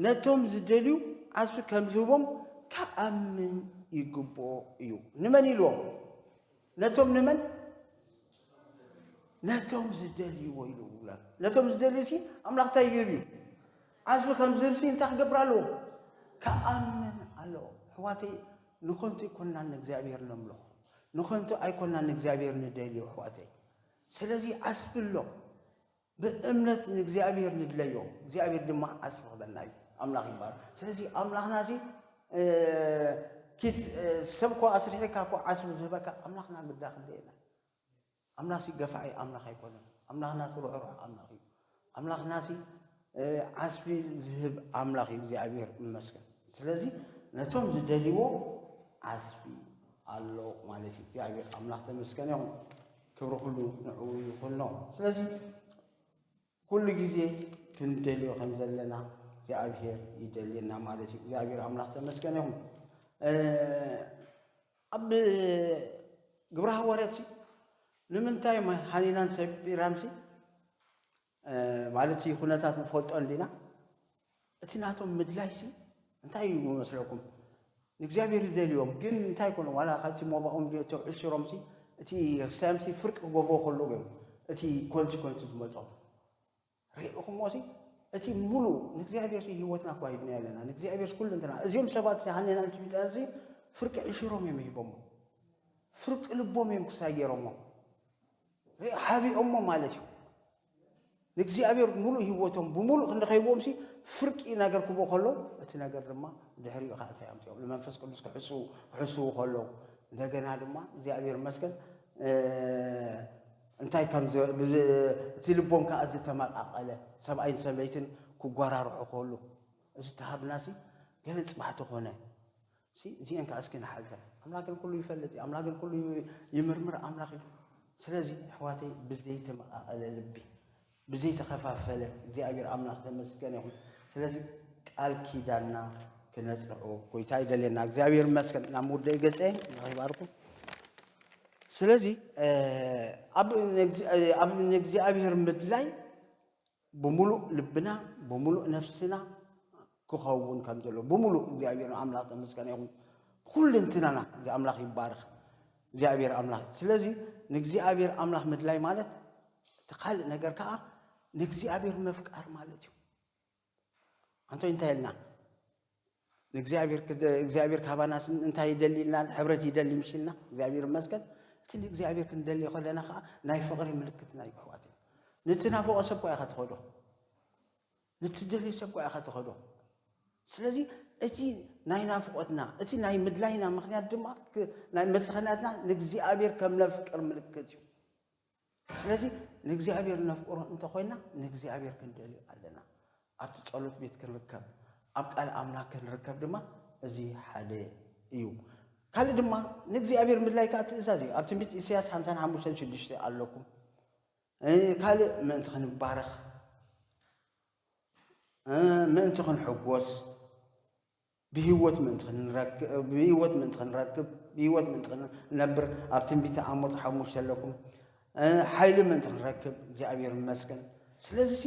ነቶም ዝደልዩ ዓስቢ ከም ዝህቦም ክኣምን ይግብኦ እዩ። ንመን ኢልዎም? ነቶም ንመን? ነቶም ዝደልይዎ ኢሉ። ነቶም ዝደልዩ ሲ ኣምላኽ እንታይ ይህብ እዩ? ዓስቢ ከም ዝህብ ሲ እንታይ ክገብር ኣለዎ? ክኣምን ኣለዎ። ኣሕዋተይ፣ ንኸንቱ ኣይኮንናን ንእግዚኣብሔር ነምልኾ፣ ንኸንቱ ኣይኮንናን ንእግዚኣብሔር ንደልዮ ኣሕዋተይ። ስለዚ ዓስቢ ኣሎ። ብእምነት ንእግዚኣብሔር ንድለዮ፣ እግዚኣብሔር ድማ ዓስቢ ክበና እዩ። ኣምላኽ ይባረክ። ስለዚ ኣምላኽና እዚ እ፣ ኪድ እ፣ ሰብ እኮ ኣስሪሕካ እኮ ዓስቢ ዝህበካ ኣምላኽና ግዳ ክንደየና። ኣምላኽሲ ገፋዒ ኣምላኽ ኣይኮነን። ኣምላኽናሲ ርሕሩሕ ኣምላኽ እዩ። ኣምላኽናሲ እ፣ ዓስቢ ዝህብ ኣምላኽ እዩ። እግዚኣብሔር ይመስገን። ስለዚ ነቶም ዝደልይዎ ዓስቢ ኣሎ ማለት እዩ። እግዚኣብሔር ኣምላኽ ተመስገነ ይኹን። ክብሪ ኩሉ ንዕኡ ይኹኖ። ስለዚ ኩሉ ግዜ ክንደልዮ ከም ዘለና እግዚኣብሔር ይደልየና ማለት እዩ። እግዚኣብሔር ኣምላኽ ተመስገነ ይኹን። እ፣ ኣብ ግብረ ሃዋርያት ሲ ንምንታይ ሃኒናን ሰጲራን ሲ እ፣ ማለት እዩ ኩነታት ንፈልጦ እንዲና? እቲ ናቶም ምድላይ ሲ እንታይ እዩ መስለኩም? ንእግዚኣብሔር ይደልዮም ግን እንታይ ኮነ ዋላ ካብቲ ሞባኦም ድዮ ተዕሽሮም ሲ እቲ ክሳዮም ሲ ፍርቂ ክገብርዎ ከለዉ እዮም እቲ ኮንሲኮንስ ዝመጾም። ርኢኹሞ ሲ እቲ ሙሉ ንእግዚኣብሔር ሲ ህይወትና እኳ ሂብና ኣለና። ንእግዚኣብሔር ኩሉ እንትና እዚኦም ሰባት ሲ ሃኒናን ሰጲራን ሲ ፍርቂ ዕሽሮም እዮም ሂቦሞ። ፍርቂ ልቦም እዮም ክሳይ ገይሮሞ። ርኢ ሓቢኦሞ ማለት እዩ። ንእግዚኣብሔር ሙሉእ ህይወቶም ብሙሉእ ክንዲ ከይቦም ሲ ፍርቂ ነገር ክቦ ከሎ እቲ ነገር ድማ ድሕሪኡ ከዓ እንታይ ኣምፅኦም ንመንፈስ ቅዱስ ክሕስዉ ክሕስዉ ከለዉ እንደገና ድማ እግዚኣብሔር መስገን እ፣ እንታይ ከም ዝ- ብዝ- እቲ ልቦም ከዓ ዝተመቃቀለ ሰብኣይን ሰበይትን ክጓራርሑ ከሉ እዚ ተሃብና ሲ ገለ ፅባሕ ተኾነ ሲ እዚአን ከዓ እስኪ ንሓዘ ኣምላክ ግን ኩሉ ይፈልጥ እዩ። ኣምላክ ግን ኩሉ ይምርምር ኣምላክ እዩ። ስለዚ ኣሕዋተይ ብዘይተመቃቀለ ልቢ ብዘይተኸፋፈለ እግዚኣብሔር ኣምላኽ ተመስገን ይኹን። ስለዚ ቃል ኪዳንና ክነጽንዖ ጎይታ ይደልየና። እግዚኣብሔር ይመስገን። ናብ ምውደኢ ገጸ ይባርኩም። ስለዚ ኣብ ንእግዚኣብሔር ምድላይ ብምሉእ ልብና ብምሉእ ነፍስና ክኸውን ከም ዘለዎ ብምሉእ እግዚኣብሔር ኣምላኽ ተመስገን ይኹን። ኩልንትናና እዚ ኣምላኽ ይባረኽ እግዚኣብሔር ኣምላኽ። ስለዚ ንእግዚኣብሔር ኣምላኽ ምድላይ ማለት እቲ ካልእ ነገር ከዓ ንእግዚኣብሔር ምፍቃር ማለት እዩ። ኣንቶይ እንታይ ኢልና ንእግዚኣብሔር ክደ- እግዚኣብሔር ካባና ስን- እንታይ ይደሊ ኢልና ሕብረት ይደሊ ምሽ ኢልና እግዚኣብሔር ይመስገን። እቲ ንእግዚኣብሔር ክንደልዮ ከለና ከዓ ናይ ፍቕሪ ምልክትና እዩ ኣሕዋት። ንትናፍቆ ሰብ እኳ ኢኻ ትኸዶ ንትደልዮ ሰብ እኳ ኢኻ ትኸዶ። ስለዚ እቲ ናይ ናፍቆትና እቲ ናይ ምድላይና ምክንያት ድማ ክ- ናይ መፅኸናትና ንእግዚኣብሔር ከም ነፍቅር ምልክት እዩ። ስለዚ ንእግዚኣብሔር ነፍቅሮ እንተኮይና ንእግዚኣብሔር ክንደልዮ ኣለና። ኣብቲ ፀሎት ቤት ክንርከብ ኣብ ቃል ኣምላክ ክንርከብ ድማ እዚ ሓደ እዩ። ካልእ ድማ ንእግዚኣብሔር ምድላይ ከዓ ትእዛዝ እዩ። ኣብ ትንቢት ኢሳያስ ሓምሳን ሓሙሽተን ሽዱሽተ ኣለኩም። ካልእ ምእንቲ ክንባረኽ ምእንቲ ክንሕጎስ ብህይወት ምእንቲ ክንረክብ ብህይወት ምእንቲ ክንረክብ ብህይወት ምእንቲ ክንነብር ኣብ ትንቢተ ኣሞጽ ሓሙሽተ ኣለኩም ሓይሊ ምእንቲ ክንረክብ እግዚኣብሔር ይመስገን። ስለዚ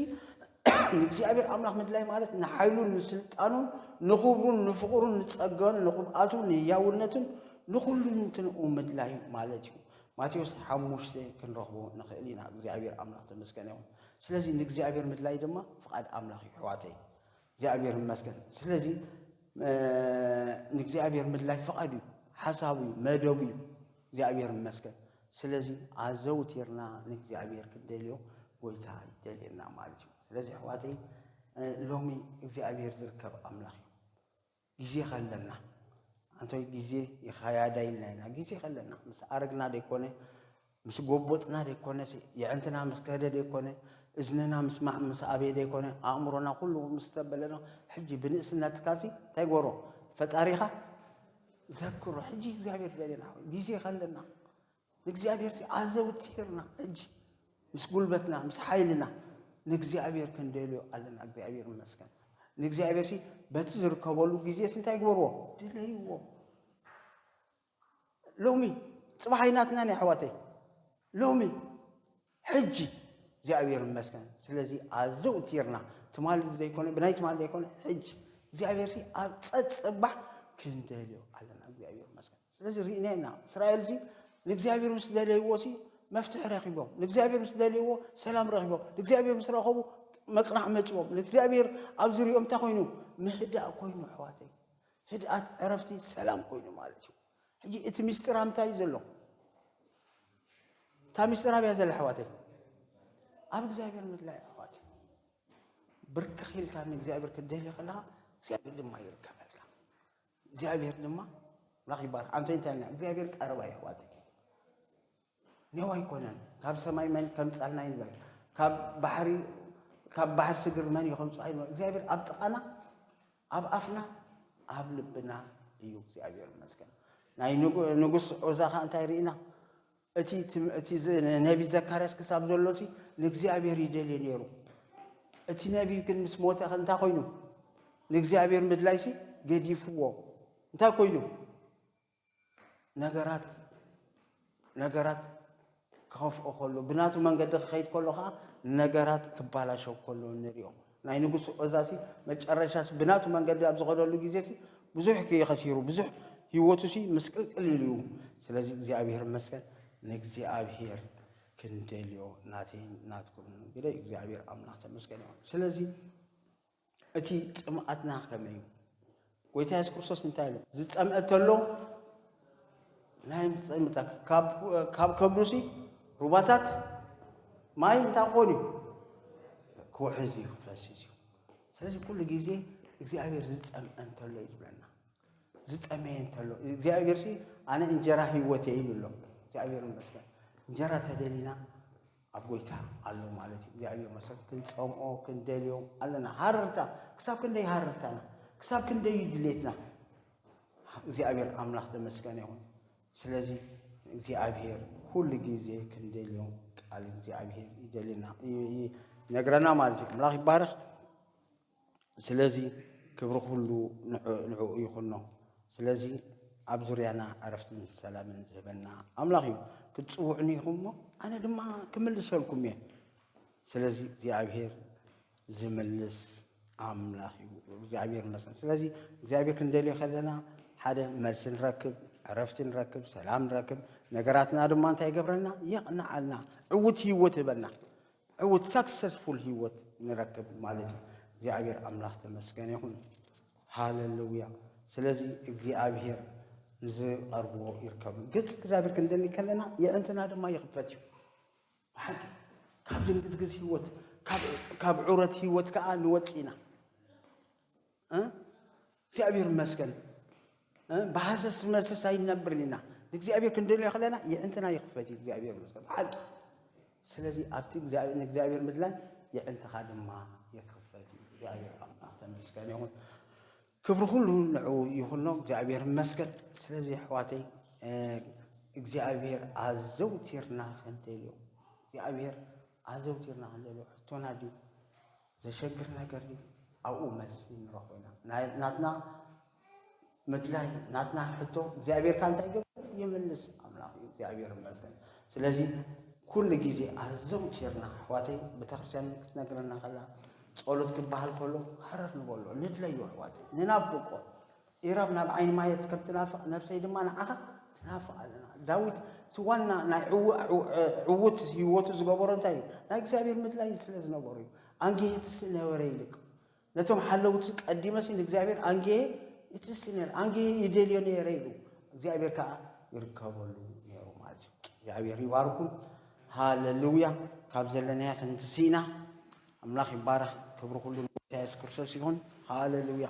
ንእግዚኣብሔር ኣምላኽ ምድላይ ማለት ንሓይሉን ንስልጣኑን ንኽብሩን ንፍቕሩን ንጸጋን ንቕብኣቱን ንህያውነቱን ንኹሉ ምንትንኡ ምድላይ ማለት እዩ። ማቴዎስ ሓሙሽተ ክንረኽቦ ንኽእል ኢና። እግዚኣብሔር ኣምላኽ ተመስገን ይኹን። ስለዚ ንእግዚኣብሔር ምድላይ ድማ ፍቓድ ኣምላኽ እዩ ኣሕዋተይ። እግዚኣብሔር ይመስገን። ስለዚ ንእግዚኣብሔር ምድላይ ፍቓዱ እዩ፣ ሓሳቡ እዩ፣ መደቡ እዩ። እግዚኣብሔር ይመስገን። ስለዚ ኣዘውቲርና ንእግዚኣብሔር ክንደልዮ ጎይታ ይደልየና ማለት እዩ። ስለዚ ኣሕዋተይ ሎሚ እግዚኣብሔር ዝርከብ ኣምላኽ እዩ። ግዜ ከለና ኣንቶይ ግዜ ይኸያዳ ኢልና ኢና። ግዜ ከለና ምስ ኣረግና ደይኮነ ምስ ጎቦጥና ደይኮነ የዕንትና ምስ ከደ ደይኮነ እዝንና ምስማዕ ምስ ኣበየ ደይኮነ ኣእምሮና ኩሉ ምስ ተበለና ሕጂ ብንእስነትካ ሲ እንታይ ጎሮ ፈጣሪኻ ዘክሮ ሕጂ እግዚኣብሔር ደለና ግዜ ከለና ንእግዚኣብሔር ሲ ኣዘውቲርና ሕጂ ምስ ጉልበትና ምስ ሓይልና ንእግዚኣብሔር ክንደልዮ ኣለና። እግዚኣብሔር ይመስገን። ንእግዚኣብሔር ሲ በቲ ዝርከበሉ ግዜ ሲ እንታይ ግበርዎ ድለይዎ። ሎሚ ጽባሕ ኣይናትና ናይ ኣሕዋተይ ሎሚ ሕጂ እግዚኣብሔር ይመስገን። ስለዚ ኣዘውቲርና ትማሊ ዘይኮነ ብናይ ትማሊ ዘይኮነ ሕጂ እግዚኣብሔር ሲ ኣብ ጸጽባሕ ክንደልዮ ኣለና። እግዚኣብሔር ይመስገን። ስለዚ ርኢና ኢና እስራኤል ሲ ንእግዚኣብሔር ምስ ደለይዎ ሲ መፍትሒ ረኪቦም ንእግዚኣብሔር ምስ ደልይዎ ሰላም ረኪቦም ንእግዚኣብሔር ምስ ረኸቡ መቅናዕ መፅዎም ንእግዚኣብሔር ኣብ ዝሪኦም እንታይ ኮይኑ ምህዳእ ኮይኑ ኣሕዋተይ ህድኣት ዕረፍቲ ሰላም ኮይኑ ማለት እዩ። ሕጂ እቲ ሚስጥር ኣብ ምንታይ እዩ ዘሎ? እታ ሚስጥር ኣብያ ዘላ ኣሕዋተይ ኣብ እግዚኣብሔር ምድላይ ኣሕዋተይ ብርክኽ ኢልካ ንእግዚኣብሔር ክትደልዮ ከለካ እግዚኣብሔር ድማ ይርከበልካ። እግዚኣብሔር ድማ ኣምላኽ ይባርክ። ኣንቶይ እንታይ ኢልና እግዚኣብሔር ቀረባ እዩ ኣሕዋተይ። ኔው ኣይኮነን ካብ ሰማይ መን ከምፃልና ይንበል ካብ ባሕሪ ካብ ባሕር ስግር መን እዩ ከምፅኦ ኣይንበል እግዚኣብሔር ኣብ ጥቓና ኣብ ኣፍና ኣብ ልብና እዩ እግዚኣብሔር ይመስገን። ናይ ንጉስ ዖዛ ከዓ እንታይ ርኢና እቲ ነቢ ዘካርያስ ክሳብ ዘሎ ሲ ንእግዚኣብሔር ይደልየ ነይሩ። እቲ ነቢ ግን ምስ ሞተ እንታይ ኮይኑ ንእግዚኣብሔር ምድላይ ሲ ገዲፍዎ እንታይ ኮይኑ ነገራት ነገራት ክኸፍኦ ከሎ ብናቱ መንገዲ ክኸይድ ከሎ ከዓ ነገራት ክባላሸው ከሎ ንሪኦ። ናይ ንጉስ ዖዛ ሲ መጨረሻ ሲ ብናቱ መንገዲ ኣብ ዝኸደሉ ግዜ ሲ ብዙሕ ከሲሩ ብዙሕ ህይወቱ ሲ ምስቅልቅል ኢሉ እዩ። ስለዚ እግዚኣብሔር ይመስገን ንእግዚኣብሔር ክንደልዮ ናተይን ናትኩምን ግደ እግዚኣብሔር ኣምላኽ ተመስገን ይኹን። ስለዚ እቲ ጽምኣትና ከመይ እዩ? ጎይታ የሱስ ክርስቶስ እንታይ ኢሉ? ዝጸምአ ተሎ ናይ ምጽምታ ካብ ከብዱሲ ሩባታት ማይ እንታይ ክኾን እዩ? ክውሕዝ እዩ ክፈስስ እዩ። ስለዚ ኩሉ ግዜ እግዚኣብሔር ዝጸምአ እንተሎ እዩ ዝብለና። ዝጠመየ እንተሎ እግዚኣብሔር ሲ ኣነ እንጀራ ህይወት እየ ኢሉ ኣሎ። እግዚኣብሔር ይመስገን። እንጀራ ተደሊና ኣብ ጎይታ ኣሎ ማለት እዩ። እግዚኣብሔር ይመስገን። ክንጸምኦ ክንደልዮ ኣለና። ሃረርታ ክሳብ ክንደይ ሃረርታና ክሳብ ክንደይ እዩ ድሌትና እግዚኣብሔር ኣምላኽ ተመስገን ይኹን። ስለዚ እግዚኣብሔር ኩሉ ግዜ ክንደልዮ ቃል እግዚኣብሔር ይደልና ይነግረና ማለት እዩ። ኣምላኽ ይባረኽ። ስለዚ ክብሪ ኩሉ ንዕኡ ይኹኖ። ስለዚ ኣብ ዙርያና ዕረፍትን ሰላምን ዝህበና ኣምላኽ እዩ። ክትጽውዑኒ ኢኹም እሞ ኣነ ድማ ክምልሰልኩም እየ። ስለዚ እግዚኣብሔር ዝምልስ ኣምላኽ እዩ። እግዚኣብሔር ይመስገን። ስለዚ እግዚኣብሔር ክንደልዮ ከለና ሓደ መልሲ ንረክብ፣ ዕረፍቲ ንረክብ፣ ሰላም ንረክብ። ነገራትና ድማ እንታይ ይገብረልና? የቕንዓልና፣ ዕውት ህይወት ይህበና። ዕውት ሳክሰስፉል ህይወት ንረክብ ማለት እዩ። እግዚኣብሔር ኣምላኽ ተመስገን ይኹን። ሃለሉያ። ስለዚ እግዚኣብሔር ንዝቐርብዎ ይርከብ። ገጽ እግዚኣብሔር ክንደሊ ከለና የዕንትና ድማ ይኽፈት እዩ። ብሓቂ ካብ ድንግዝግዝ ህይወት ካብ ዕረት ህይወት ከዓ ንወፅ ኢና። እግዚኣብሔር ይመስገን። ብሃሰስ መሰስ ኣይንነብርን ኢና። ንእግዚኣብሔር ክንደልዮ ከለና የዕንትና ይኽፈት እዩ እግዚኣብሔር ይመስገን ብሓቂ። ስለዚ ኣብቲ ንእግዚኣብሔር ምድላይ የዕንትኻ ድማ ይኽፈት እዩ። እግዚኣብሔር ኣምላኽ ተመስገን ይኹን። ክብሪ ኩሉ ንዕኡ ይኹኖ እግዚኣብሔር ይመስገን። ስለዚ ኣሕዋተይ እግዚኣብሔር ኣዘውቲርና ክንደልዮ እግዚኣብሔር ኣዘውቲርና ክንደልዮ ሕቶና ድዩ ዘሸግር ነገር ድዩ ኣብኡ መልሲ ንረኽቦ ኢና። ናትና ምድላይ ናትና ሕቶ እግዚኣብሔር ካ እንታይ ይገብር ይምልስ ኣምላኽ እዩ እግዚኣብሔር ይመስገን። ስለዚ ኩሉ ግዜ ኣዘውቲርና ኣሕዋተይ ቤተክርስትያን ክትነግረና ከላ ጸሎት ክበሃል ከሎ ሃረር ንበሎ ንድለዮ ኣሕዋተይ ንናፍቆ ኢራብ ናብ ዓይኒ ማየት ከም ትናፍቕ ነፍሰይ ድማ ንዓኻ ትናፍቕ ኣለና። ዳዊት እቲ ዋና ናይ ዕውት ህይወቱ ዝገበሮ እንታይ እዩ? ናይ እግዚኣብሔር ምድላይ ስለ ዝነበሩ እዩ። ኣንጌ ትስእ ነበረ ይልቅ ነቶም ሓለውቲ ቀዲመሲ ንእግዚኣብሔር ኣንጌ ትስእ ነረ ኣንጌ ይደልዮ ነረ ኢሉ እግዚኣብሔር ከዓ ይርከበሉ ነሩ ማለት እዩ። እግዚኣብሔር ይባርኩም። ሃለሉያ። ካብ ዘለናዮ ክንትስኢና ኣምላኽ ይባረኽ። ክብሪ ኩሉ ንጎይታ የሱስ ክርስቶስ ይኹን። ሃለሉያ።